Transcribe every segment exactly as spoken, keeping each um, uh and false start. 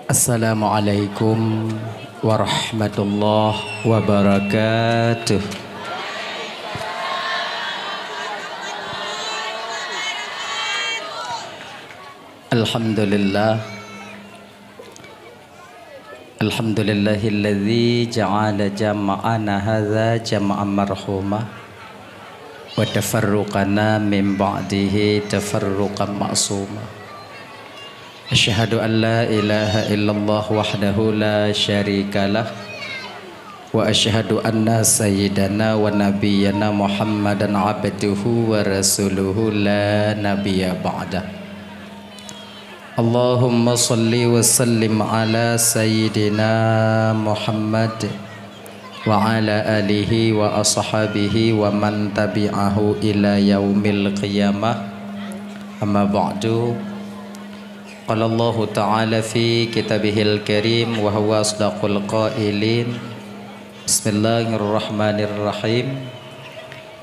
Assalamualaikum warahmatullahi wabarakatuh. Alhamdulillah. Alhamdulillahilladzi ja'ala jama'ana hadza jama'an marhuma, wa tafarruqana min ba'dihi tafarruqan ma'suma. Asyhadu an la ilaha illallah wahdahu la syarikalah, wa asyhadu anna sayyidana wa nabiyyana Muhammadan abduhu wa rasuluhu la nabiyya ba'dah. Allahumma shalli wa sallim ala sayyidina Muhammad wa ala alihi wa ashabihi wa man tabi'ahu ila yaumil qiyamah. Amma ba'du. Qala Allahu ta'ala fi kitabihil karim wa huwa asdaqul qailin. Bismillahirrahmanirrahim.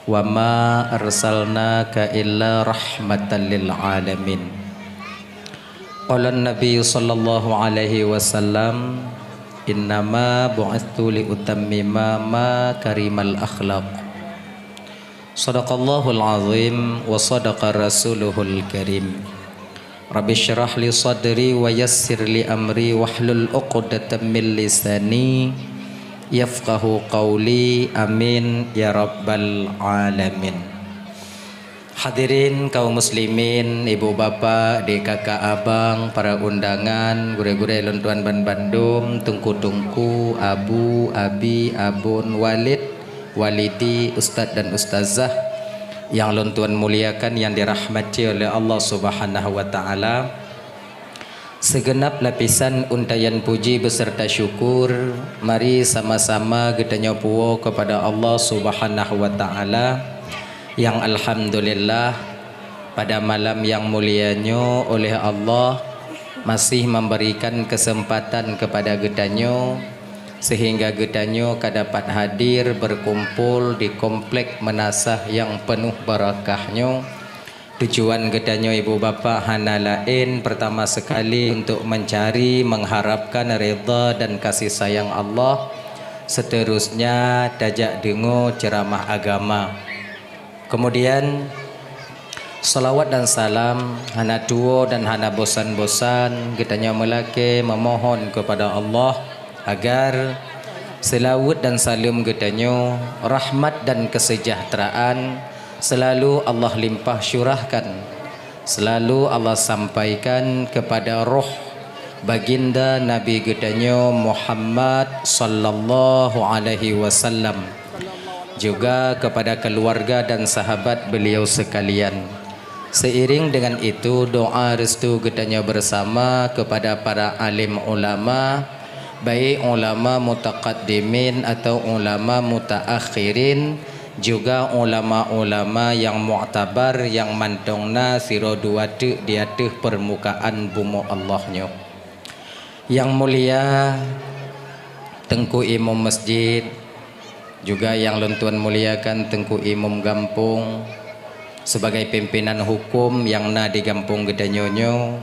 Wa ma arsalnaka illa rahmatan lil alamin. Qala Nabi sallallahu alaihi wasallam, "Innama bu'itsu li utammima makarimal akhlaq." Sadaqallahul azim wa sadaqa rasuluhul karim. Rabbi syrah li sadri wa yassir li amri wahlul uqdatam min lisani yafqahu qauli. Amin ya rabbal alamin. Hadirin kaum muslimin, ibu bapak, dek kakak abang, para undangan, gurée-gurée lôn tuan ban bandum, teungku-teungku, abu, abi, abon, walid, walidi, ustaz dan ustazah yang lôn tuan muliakan, yang dirahmati oleh Allah Subhanahu wa Ta'ala. Segenap lapisan untaian puji beserta syukur, mari sama-sama geutanyoe puwoe kepada Allah Subhanahu wa Ta'ala, yang alhamdulillah, pada malam yang mulia nyoe oleh Allah masih memberikan kesempatan kepada geutanyoe, sehingga geutanyoe ka dapat hadir berkumpul di komplek meunasah yang penuh barakah nyoe. Tujuan geutanyoe ibu bapak hana laén, pertama sekali untuk mencari, mengharapkan ridha dan kasih sayang Allah. Seterusnya, tajak deungoe ceramah agama. Kemudian, salawat dan salam hana tuwoe dan hana bosan-bosan geutanyoe meulakée memohon kepada Allah agar seulaweuet dan saleuem geutanyoe, rahmat dan kesejahteraan selalu Allah limpah syurahkan, selalu Allah sampaikan kepada roh baginda Nabi geutanyoe Muhammad sallallahu alaihi wasallam, juga kepada keluarga dan sahabat beliau sekalian. Seiring dengan itu, doa restu geutanyoe bersama kepada para alim ulama, baik ulama mutaqaddimin atau ulama mutaakhirin, juga ulama-ulama yang muktabar nyang mantong na sidroe dua teuk di ateueh peurmukaan bumoe Allah nyoe. Yang mulia Teungku Imum Masjid, juga nyang lôn tuan muliakan Teungku Imum Gampông, sebagai pimpinan hukum nyang na di gampông geutanyoe nyoe,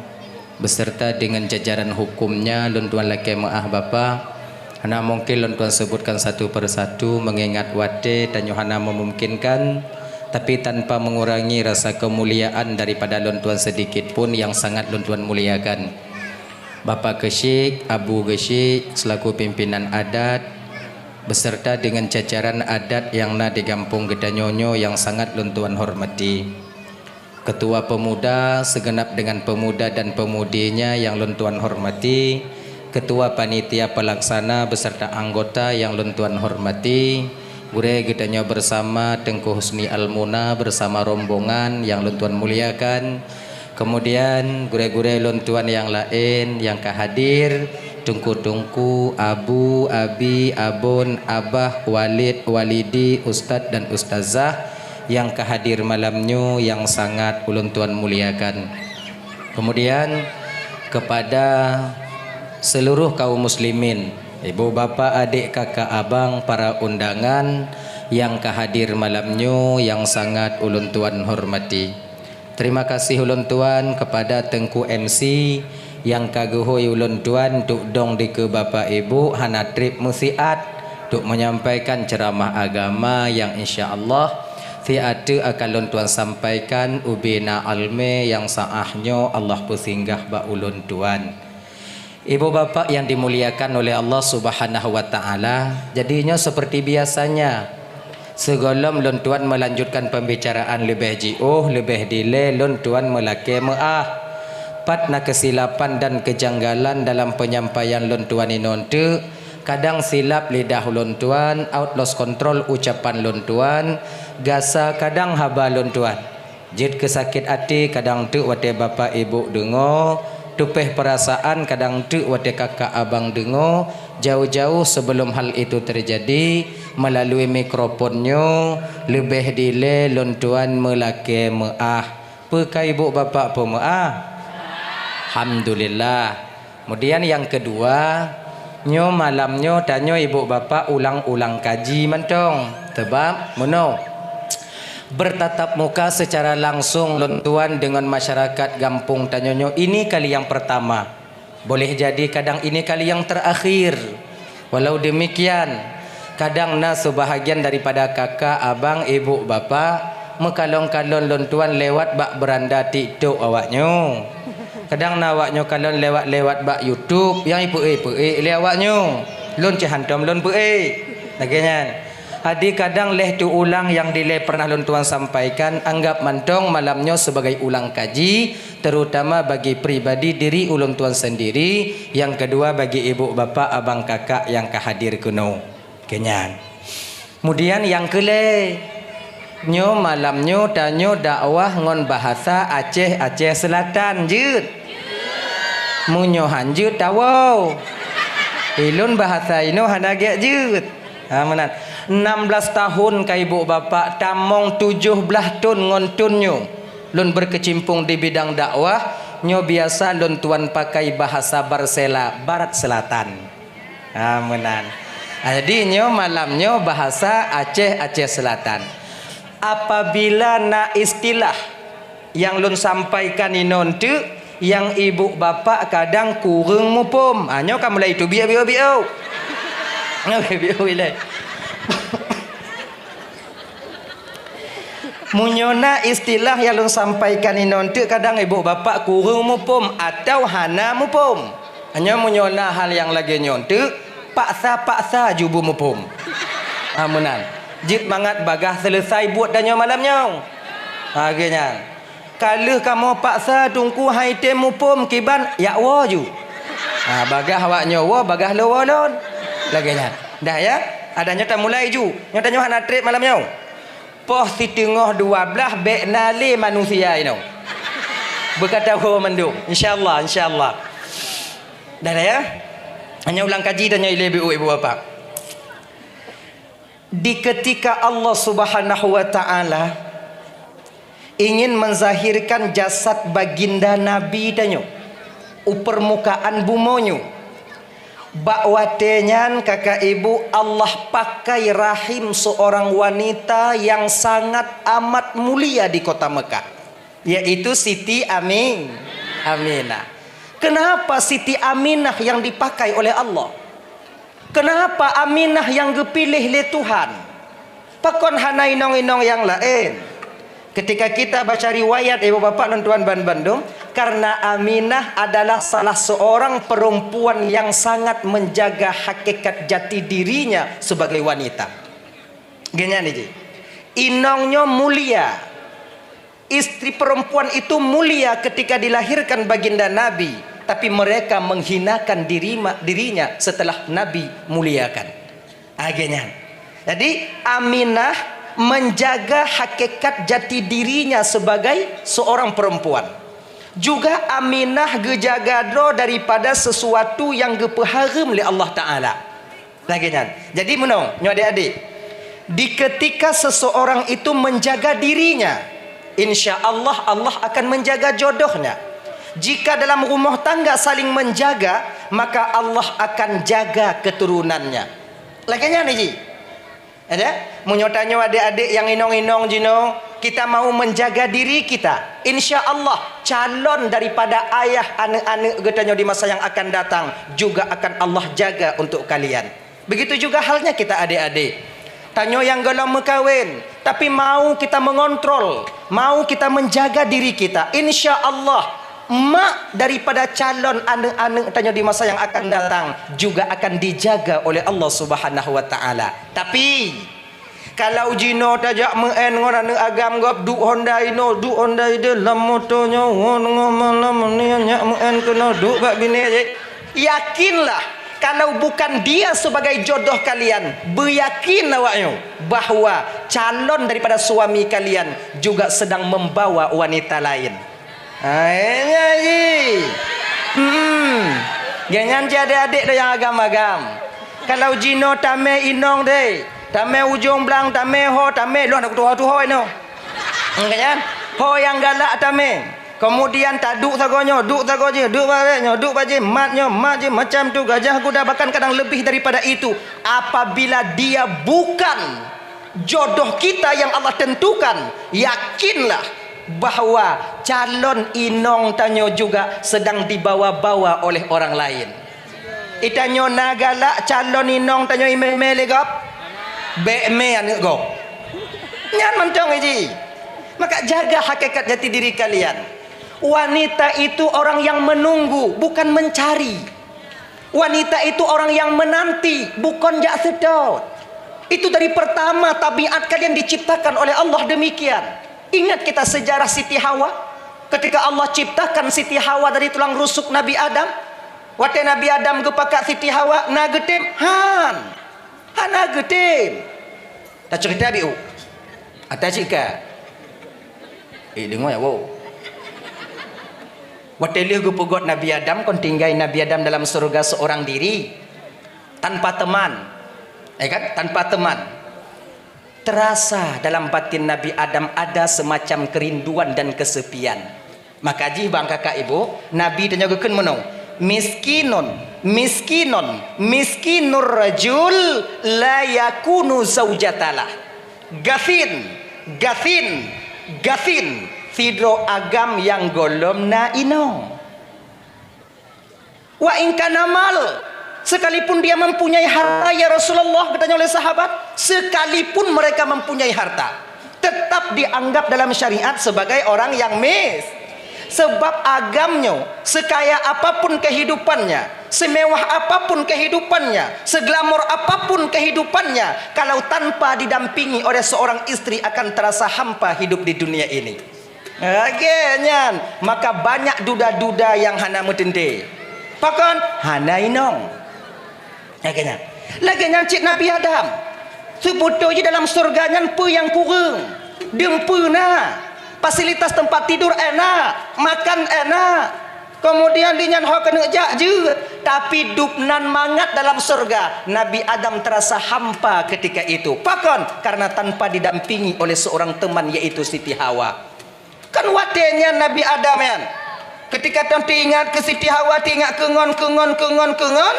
beserta dengan jajaran hukumnya, lôn tuan lakée meuáh Bapak, hana mungkin lôn tuan sebutkan satu per satu, mengingat watée tanyoe hana memungkinkan, tapi tanpa mengurangi rasa kemuliaan daripada lôn tuan sedikit pun nyang sangat lôn tuan muliakan. Bapak Geusyik, Abu Geusyik selaku pimpinan adat, beserta dengan jajaran adat nyang na di gampông geutanyoe nyoe nyang sangat lôn tuan hormati. Ketua Pemuda, segenap dengan pemuda dan pemudinya nyang lôn tuan hormati, Ketua Panitia Pelaksana beserta anggota nyang lôn tuan hormati, gurée geutanyoe bersama Teungku Husni Almuna bersama rombongan nyang lôn tuan muliakan, kemudian gurée-gurée lôn tuan nyang laén nyang ka hadir, teungku-teungku, abu, abi, abon, abah, walid, walidi, ustaz dan ustazah nyang ka hadir malam nyoe nyang sangat ulôn tuan muliakan. Kemudian kepada seluruh kaum muslimin, ibu, bapak, adik, kakak, abang, para undangan nyang ka hadir malam nyoe nyang sangat ulôn tuan hormati. Terima kasih ulôn tuan kepada Teungku M C Nyang ka geuhôi ulôn tuan duk dong dikeue Bapak Ibu hana treb meusiat duk menyampaikan ceramah agama nyang insya Allah siat teuk akan lôn tuan sampaikan ubena almé nyang saah nyoe Allah peusinggah bak ulôn tuan. Ibu bapak yang dimuliakan oleh Allah Subhanahu wa Ta'ala, jadi nyoe seperti biasanya, sigohlom lôn tuan melanjutkan pembicaraan leubeh jiôh, leubeh dilée lôn tuan meulakée meuáh. Pat na kesilapan dan kejanggalan dalam penyampaian lôn tuan inoe teuk, kadang silap lidah lôn tuan, out lost control ucapan lôn tuan, gasa kadang haba lôn tuan. Jeuet keu sakét até kadang teuk watée bapak ibu deungoe, tupéh peurasaan kadang teuk watée kakak abang deungoe, jauh-jauh sebelum hal itu terjadi, melalui mikrofon nyoe leubeh dilée lôn tuan meulakée meuáh. Peu ka ibu bapak peumeuáh? Alhamdulillah. Kemudian nyang keudua, nyoe malam nyoe tanyoe ibu bapak ulang-ulang kaji mantong. Sebab meunoe, bertatap muka secara langsung lôn tuan dengan masyarakat gampông tanyoe nyoe ini kali yang pertama. Boleh jadi kadang ini kali yang terakhir. Walau demikian, kadang na sebahagian daripada kakak, abang, ibu, bapak meukalon-kalon lôn tuan lewat bak beranda TikTok awaknyoe. Kadang na awaknyoe kalon lewat-lewat bak YouTube nyang ipeuék-peuék lé awaknyoe. Lôn cit hántom lôn peuék. Lagée nyan. Jadi kadang lheuh teuulang nyang dilée pernah lôn tuan sampaikan, anggap mantong malam nyoe sebagai ulang kaji, terutama bagi pribadi diri ulôn tuan sendiri, nyang keudua bagi ibu, bapak, abang, kakak nyang ka hadir keunoe. Keunyan. Kemudian nyang keulhée, nyoe malam nyoe tanyoe dakwah ngon bahasa Aceh, Aceh Selatan jeuet. Meunyoe han jeuet tawoe. Ilôn bahasa inoe hana gét jeuet. Ha, meunan. Enam belas tahun ka ibu bapak tamong tujoh blaih thon ngon thon nyoe. Lôn berkecimpung di bidang dakwah, nyoe biasa lôn tuan pakai bahasa Barsela, Barat Selatan. Ha, meunan. Ha, jadi nyoe malam nyoe bahasa Aceh, Aceh Selatan. Apabila na istilah nyang lôn sampaikan inoe teuk, nyang ibu bapak kadang kureueng muphom. Ha, nyoe ka mulai teubiet-biet-biet. Biet-biet ilée. Meunyoe na istilah nyang lôn sampaikan inoe teuk, kadang ibu bapak kureueng muphom atawa hana muphom. Hanya meunyoe na hal nyang lagée nyoe teuk, paksa-paksa ju beumuphom. Ha, meunan. Jeuet mangat bagaih seuleusai buet tanyoe malam nyoe. Ha, lagée nyan. Ka lheueh kamoe paksa teungku han item muphom kiban, jak woe ju. Ha, bagaih awaknyoe woe, bagaih lôn woe lôn. Lagée nyan. Dah ya? Adak nyoe tamulai ju. Nyoe tanyoe hana treb malam nyoe. Poh siteungoh dua blaih bék na lé manusia inoe. Beukata ho mandum. Insya Allah, insya Allah. Dah, dah ya? Hanya ulang kaji dan nyoe ilée ibu, ibu bapak. Di ketika Allah Subhanahu wa Ta'ala ingin menzahirkan jasad baginda Nabi tanyoe u permukaan bumoe nyoe, bak watée nyan, kakak ibu, Allah pakai rahim seorang wanita yang sangat amat mulia di kota Mekah, yaitu Siti Amin, Aminah. Kenapa Siti Aminah yang dipakai oleh Allah? Kenapa Aminah yang geupiléh lé Tuhan? Pakon hana inong-inong nyang laén? Ketika kita baca riwayat, ibu bapak lôn tuan ban bandum, karena Aminah adalah salah seorang perempuan yang sangat menjaga hakikat jati dirinya sebagai wanita. Geuhnyan jih. Inong nyoe mulia. Istri perempuan itu mulia ketika dilahirkan baginda Nabi, tapi mereka menghinakan diri, dirinya setelah Nabi muliakan. Lagée nyan. Jadi, Aminah menjaga hakikat jati dirinya sebagai seorang perempuan. Juga Aminah geujaga droe daripada sesuatu yang geupeuhareuem lé Allah Ta'ala. Lagée nyan. Jadi meunoe, nyoe adik-adik. Di ketika seseorang itu menjaga dirinya, insya Allah, Allah akan menjaga jodohnya. Jika dalam rumah tangga saling menjaga, maka Allah akan jaga keturunannya. Lagée nyan jih. Ada? Meunyoe tanyoe adik-adik nyang inong-inong jinoe, Kita mau menjaga diri kita, insya Allah calon daripada ayah aneuk-aneuk geutanyoe di masa yang akan datang juga akan Allah jaga untuk kalian. Begitu juga halnya kita adik-adik. Tanyoe nyang gohlom meukawen, tapi mau kita mengontrol, mau kita menjaga diri kita. Insya Allah, mak daripada calon aneuk-aneuk tanyoe di masa yang akan datang juga akan dijaga oleh Allah Subhanahu wa Ta'ala. Tapi, kalau jinoe tajak meu'en ngon aneuk agam gob, duek Honda inoe, duek Honda ideh, lam moto nyoe, ngon, ngon, malam ni nyak meu'en keunoe, duek bak binéh jih. Yakinlah, kalau bukan dia sebagai jodoh kalian, beuyakin awaknyoe bahwa calon daripada suami kalian juga sedang membawa wanita lain. Hai, nyan jih. Hmm. Gobnyan jih adék-adék nyang agam-agam. Kalau jinoe tamé inong deh, tamé ujong blang, tamé ho, tamé lôn adak tuho-tuho inoe. Hmm, kan? Ho nyang galak tamé. Kemudian taduek sagoe nyoe, duek sagoe jih, duek bak nyoe, duek bak jih, mat nyoe, mat jih, macam tu gajah guda, bahkan kadang lebih daripada itu. Apabila dia bukan jodoh kita yang Allah tentukan, yakinlah bahwa calon inong tanyoe juga sedang dibawa-bawa oleh orang lain. Itanyoe na galak calon inong tanyoe imé-mé lé gob? Bék mé aneuk gob. Nyan mantong jih. Maka jaga hakikat jati diri kalian. Wanita itu orang yang menunggu, bukan mencari. Wanita itu orang yang menanti, bukan jak seutôt. Itu dari pertama tabiat kalian diciptakan oleh Allah demikian. Ingat kita sejarah Siti Hawa? Ketika Allah ciptakan Siti Hawa dari tulang rusuk Nabi Adam, watée Nabi Adam geupakat Siti Hawa, na geutem? Han. Hana geutem. Taceurita biôh. Ata cit ka. Eh, deungoe ya, wo. Watée lheueh geupeugot Nabi Adam, kon tinggai Nabi Adam dalam syurga seorang diri, tanpa teman. Ya kan? Tanpa teman. Terasa dalam batin Nabi Adam ada semacam kerinduan dan kesepian. Maka jih bang kakak ibu, Nabi tanyoe geukheun meunoe, "Miskinun, miskinun, miskinur rajul la yakunu zaujatalah." Gasin, gasin, gasin, sidroe agam nyang gohlom na inong. Wa in kana mal, sekalipun dia mempunyai harta, ya Rasulullah, geutanyong lé sahabat, sekalipun mereka mempunyai harta, tetap dianggap dalam syariat sebagai orang yang mis-, sebab agam nyoe, sekaya apapun kehidupannya, semewah apapun kehidupannya, seglamor apapun kehidupannya, kalau tanpa didampingi oleh seorang istri akan terasa hampa hidup di dunia ini. Lagée nyan, maka banyak duda-duda nyang hana meuteuntée. Pakon? Hana inong. Lagée nyan. Lagée nyan cit Nabi Adam. Seubeutôi jih dalam syeuruga nyan peue nyang kureueng? Dum peue na. Fasilitas teumpat tidur enak, makan enak. Kemudian lé nyan ho keuneuk jak jeuet, tapi dum nan mangat dalam syeuruga. Nabi Adam terasa hampa ketika itu. Pakon? Karena tanpa didampingi oleh seorang teman, yaitu Siti Hawa. Kan watée nyan Nabi Adam nyan, ketika teuingat keu Siti Hawa, teuingat keu ngon, keu ngon, keu ngon, keu ngon,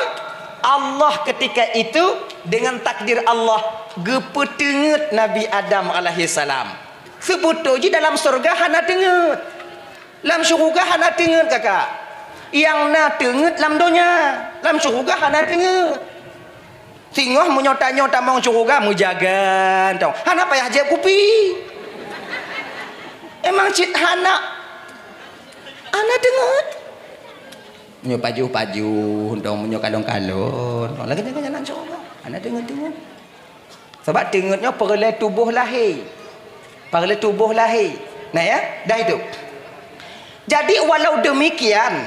Allah ketika itu dengan takdir Allah geupeuteungeut Nabi Adam alaihissalam. Seubeutôi jih dalam syeuruga hana teungeut. Lam syeuruga hana teungeut, kakak. Nyang na teungeut lam donya, lam syeuruga hana teungeut. Singoh meunyoe tanyoe tamong syeuruga meujaga tong, hana payah jieb kupi. Emang cit hana, hana teungeut. Meunyoe pajoh-pajoh tong, meunyoe kalon-kalon tong, lagée nyan aneuk syeuruga hana teungeut-teungeut. Sabab teungeut nyoe peureulée tuboh lahé. Peureulée tuboh lahé. Nah ya, dah itu. Jadi walau demikian,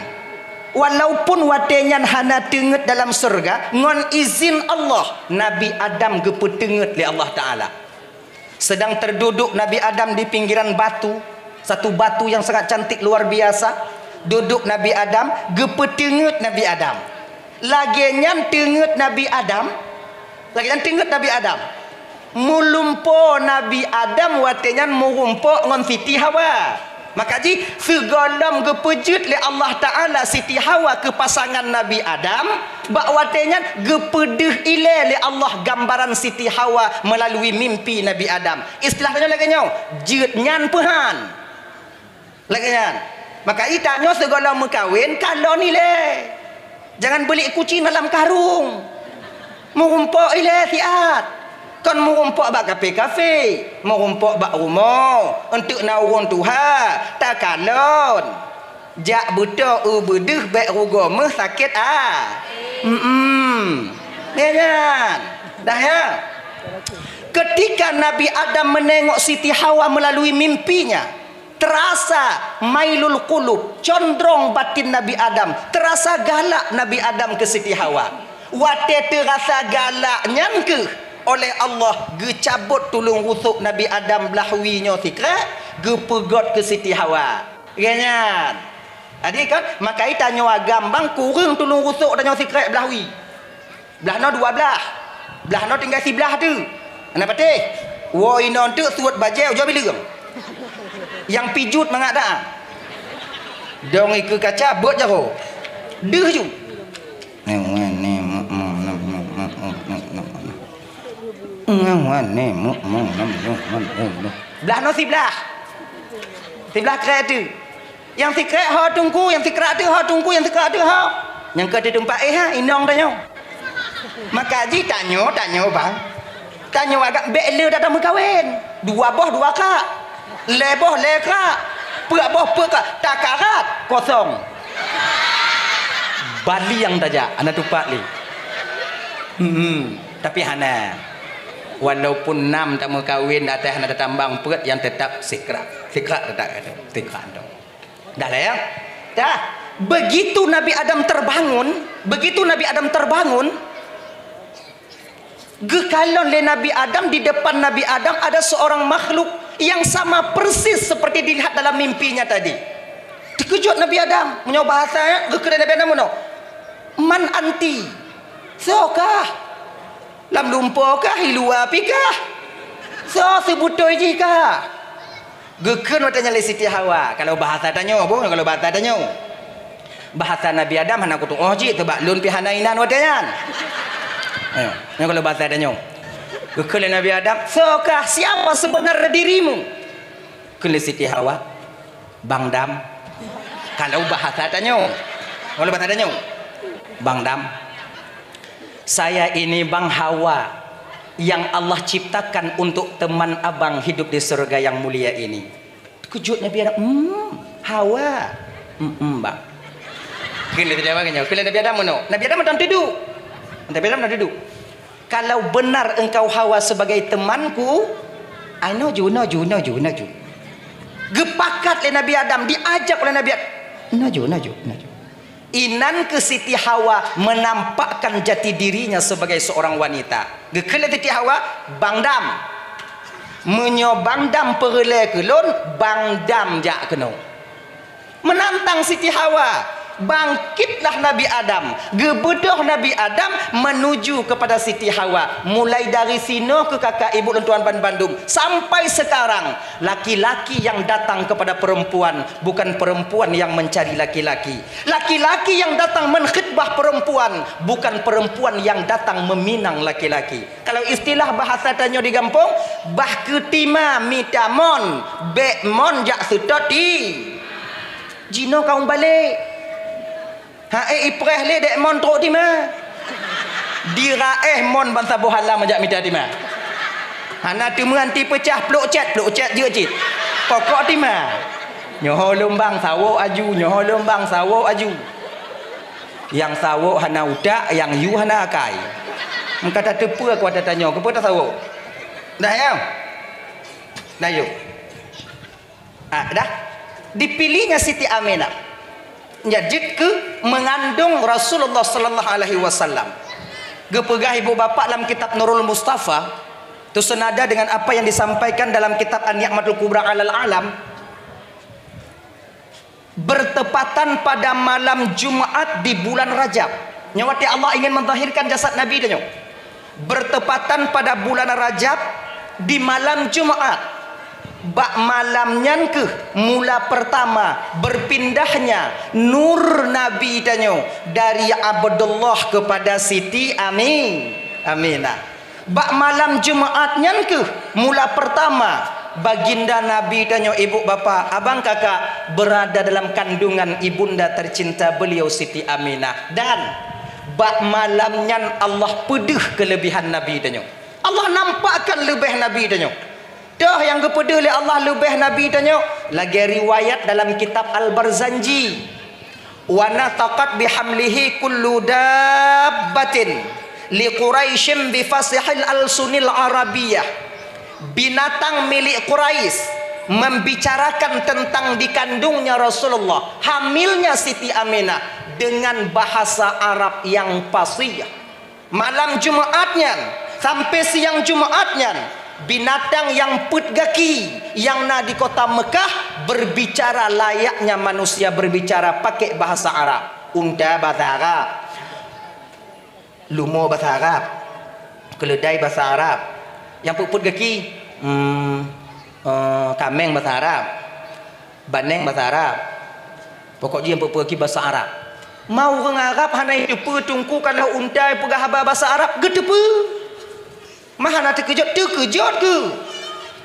walaupun watée nyan hana teungeut dalam syeuruga, ngon izin Allah, Nabi Adam geupeuteungeut lé Allah Taala. Sedang terduduk Nabi Adam di pinggiran batu, satu batu yang sangat cantik luar biasa. Duduk Nabi Adam, geupeuteungeut Nabi Adam. Lagée nyan teungeut Nabi Adam, lagée nyan teungeut Nabi Adam. Meulumpoe Nabi Adam watée nyan meurumpok ngon Siti Hawa. Maka jih, sigohlom geupeujeuet lé Allah Ta'ala Siti Hawa keu pasangan Nabi Adam, bak watée nyan geupeudeuh ilée lé Allah gambaran Siti Hawa meulalu mimpi Nabi Adam. Istilah tanyoe lagée nyoe, jeuet nyan peuhan. Lagée nyan. Maka jih tanyoe sigohlom meukawen, kalon ilée. Jangan beulik kucing dalam karung. Meurumpok ilée siat. Kon meurumpok bak kafe-kafe, meurumpok bak rumoh, eunteuk na ureuëng tuha, takalon. Jak beutoe u beudeuh bék rugoe meuh sakét a. Mm-mm. Ya nyan. Dah ya. Ketika Nabi Adam menengok Siti Hawa melalui mimpinya, terasa mailul qulub, condrong batin Nabi Adam, terasa galak Nabi Adam keu Siti Hawa. Watée teurasa galak nyan keuh oleh Allah geucabot tuleueng rusok Nabi Adam blah wie nyoe sikrek, geupeugot keu Siti Hawa. Geuh nyan. Jadi kan, maka jih tanyoe agam bang kureueng tuleueng rusok tanyoe sikrek blah wie. Blah noe dua blah. Blah noe tinggai siblah teuh. Hana patéh. Woe inoe teuk suet bajée ujoe bileueng. Nyang pijuet mangat dah. Dong ikeue kaca beuet jaroe. Deuh ju. Blah noe siblah. Siblah krek teuh. Nyang sikrek ho teungku, nyang sikrek teuh ho teungku, nyang sikrek teuh ho. Nyang ka di teumpat éh ha, inong tanyoe. Maka jih tanyoe, tanyoe bang. Tanyoe agak bék le datang meukawen. Dua boh dua krak. Lhée boh lhée krak. Peuet boh peuet krak. Takarat kosong. Baliang tajak, hana tupat lé. Hmm, tapi hana. Walaupun nam tameukawen, até hana tatambang peuet, nyang teutap sikrak. Sikrak teutap ada. Sikrak ada. Dah lah ya? Dah. Begitu Nabi Adam terbangun, begitu Nabi Adam terbangun, geukalon lé Nabi Adam, di depan Nabi Adam ada seorang makhluk yang sama persis seperti dilihat dalam mimpinya tadi. Terkejut Nabi Adam, meunyoe bahasa ya, geukheun lé Nabi Adam meunoe, "Man anti?" Soe kah? Lam lumpoe kah, i luwa pih kah? Soe seubeutôi jih kah? Geukheun watée nyan lé Siti Hawa, kalau bahasa tanyoe boh, kalau bahasa tanyoe. Bahasa Nabi Adam hana kutuoh jih, teubak lôn pih hana inan watée nyan. Ayo, nyoe kalau bahasa tanyoe. Geukheun lé Nabi Adam, "Soe kah, siapa sebenarnya dirimu?" Kheun lé Siti Hawa, "Bang Dam." Kalau bahasa tanyoe. Kalau bahasa tanyoe. "Bang Dam, saya ini Bang Hawa yang Allah ciptakan untuk teman abang hidup di surga yang mulia ini." Terkejut Nabi Adam, "Hmm, Hawa." "Hmm, hmm, Bang." Kheun lé Nabi Adam nyoe. Kheun lé Nabi Adam meunoe. Nabi Adam mantong teuduek. Nabi Adam mantong teuduek. "Kalau benar engkau Hawa sebagai temanku, ai noe ju, noe ju, noe ju, noe ju." Geupakat lé Nabi Adam, diajak oleh Nabi Adam. "Noe ju, noe ju, noe ju." Inan keu Siti Hawa menampakkan jati dirinya sebagai seorang wanita. Geukheun lé Siti Hawa, "Bang Dam. Meunyoe Bang Dam peureulée keu lôn, Bang Dam jak keunoe." Menantang Siti Hawa. Bangkitlah Nabi Adam. Geubeudôh Nabi Adam menuju kepada Siti Hawa. Mulai dari sinoe keu kakak ibu lôn tuan ban bandum. Sampai sekarang, laki-laki yang datang kepada perempuan, bukan perempuan yang mencari laki-laki. Laki-laki yang datang mengkhitbah perempuan, bukan perempuan yang datang meminang laki-laki. Kalau istilah bahasa tanyoe di gampông, bah keutima mita mon, bék mon jak seutôt ti. Jinoe ka umbale. Hai ipreh lé dék mon trok tima. Diraéh mon ban saboh halam jak mita tima. Hana teuma anti peucah plok cet, plok cet jeuet cit. Pokok tima. Nyoe lumbang sawok aju, nyoe lumbang sawok aju. Nyang sawok hana utak, nyang yue hana akai. Meuka tateupeue kuat tanyoe, keupeue tasawok? Dah ya? Dah yuk. Ah, dah. Dipilihnya Siti Aminah. Nya jeuet keu mengandung Rasulullah sallallahu alaihi wasallam. Geupeugah ibu bapak lam kitab Nurul Mustafa, tu senada dengan apa yang disampaikan dalam kitab An-Ni'matul Kubra alal Alam, bertepatan pada malam Jumat di bulan Rajab. Nyoe watée Allah ingin menzahirkan jasad Nabi tanyoe. Bertepatan pada bulan Rajab di malam Jumat. Bak malam nyan kheueh mula pertama berpindahnya nur Nabi tanyoe dari Abdullah kepada Siti Ami-, Aminah. Bak malam Jumaat nyan kheueh mula pertama baginda Nabi tanyoe, ibu bapa, abang kakak, berada dalam kandungan ibunda tercinta beliau Siti Aminah. Dan bak malam nyan Allah peudeuh kelebihan Nabi tanyoe. Allah nampakkan leubeh Nabi tanyoe. Toh nyang geupeudeuh lé Allah leubeh Nabi tanyoe, lagée riwayat dalam kitab Al-Barzanji, "Wa nathaqat bihamlihi kullu dabbatin li Quraisyin bi fasihil alsunil Arabiyyah." Binatang milik Quraisy membicarakan tentang dikandungnya Rasulullah, hamilnya Siti Aminah, dengan bahasa Arab yang fasih. Malam Jumaat nyan sampai siang Jumaat nyan, binatang nyang peuet gaki nyang na di kota Mekah berbicara layaknya manusia berbicara pakai bahasa Arab. Unta bahasa Arab, lumo bahasa Arab, keuleudai bahasa Arab. Nyang peuet-peuet gaki, hmm, eh, kaméng bahasa Arab. Baneng bahasa Arab. Pokok jih nyang peue-peue ki bahasa Arab. Ma ureuëng Arab hana jiteupeue Teungku ka lheueh unta peugah haba bahasa Arab, geuteupeue. Ma hana teukeujot, teukeujot keuh.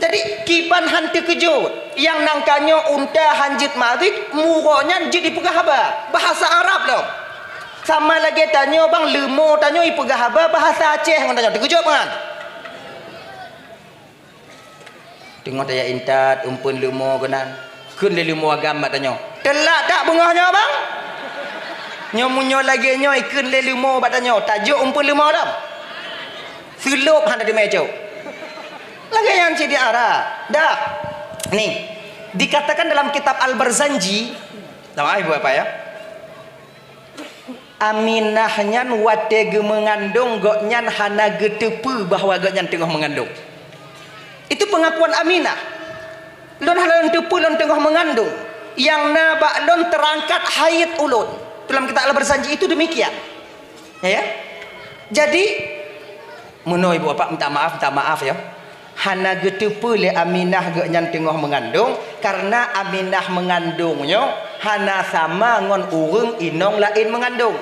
Jadi, kiban han teukeujot. Nyang nan ka nyoe unta han jeuet marit, muro nyan jeuet jipeugah haba. Bahasa Arab lom. Sama lagée tanyoe bang, leumo tanyoe jipeugah haba bahasa Aceh ngon tanyoe. Teukeujot kan? Teungoh tajak intat, umpeuen leumo keunan. Kheun lé leumo agam bak tanyoe, "Teulat that beungoh nyoe, Bang?" Nyoe meunyoe lagée nyoe ikheun lé leumo bak tanyoe, tajok umpeuen leumo lom. Seulop hana teumé cok. Lagée nyan cit di Arab. Dah. Nih, dikatakan dalam kitab Al-Barzanji, sama ibu apa ya? Aminah nyan watée geumeungandong gobnyan hana geuteupeue bahwa gobnyan teungoh meungandong. Itu pengakuan Aminah. "Lôn hana lôn teupeue lôn teungoh meungandong. Nyang na bak lôn teurangkat haid ulôn." Dalam kitab Al-Barzanji itu demikian. Ya, ya. Jadi, meunoe ibu bapak minta maaf, minta maaf ya. Hana geuteupeue lé Aminah gobnyan teungoh meungandong, kareuna Aminah meungandong nyoe hana sama ngon ureuëng inong laén meungandong.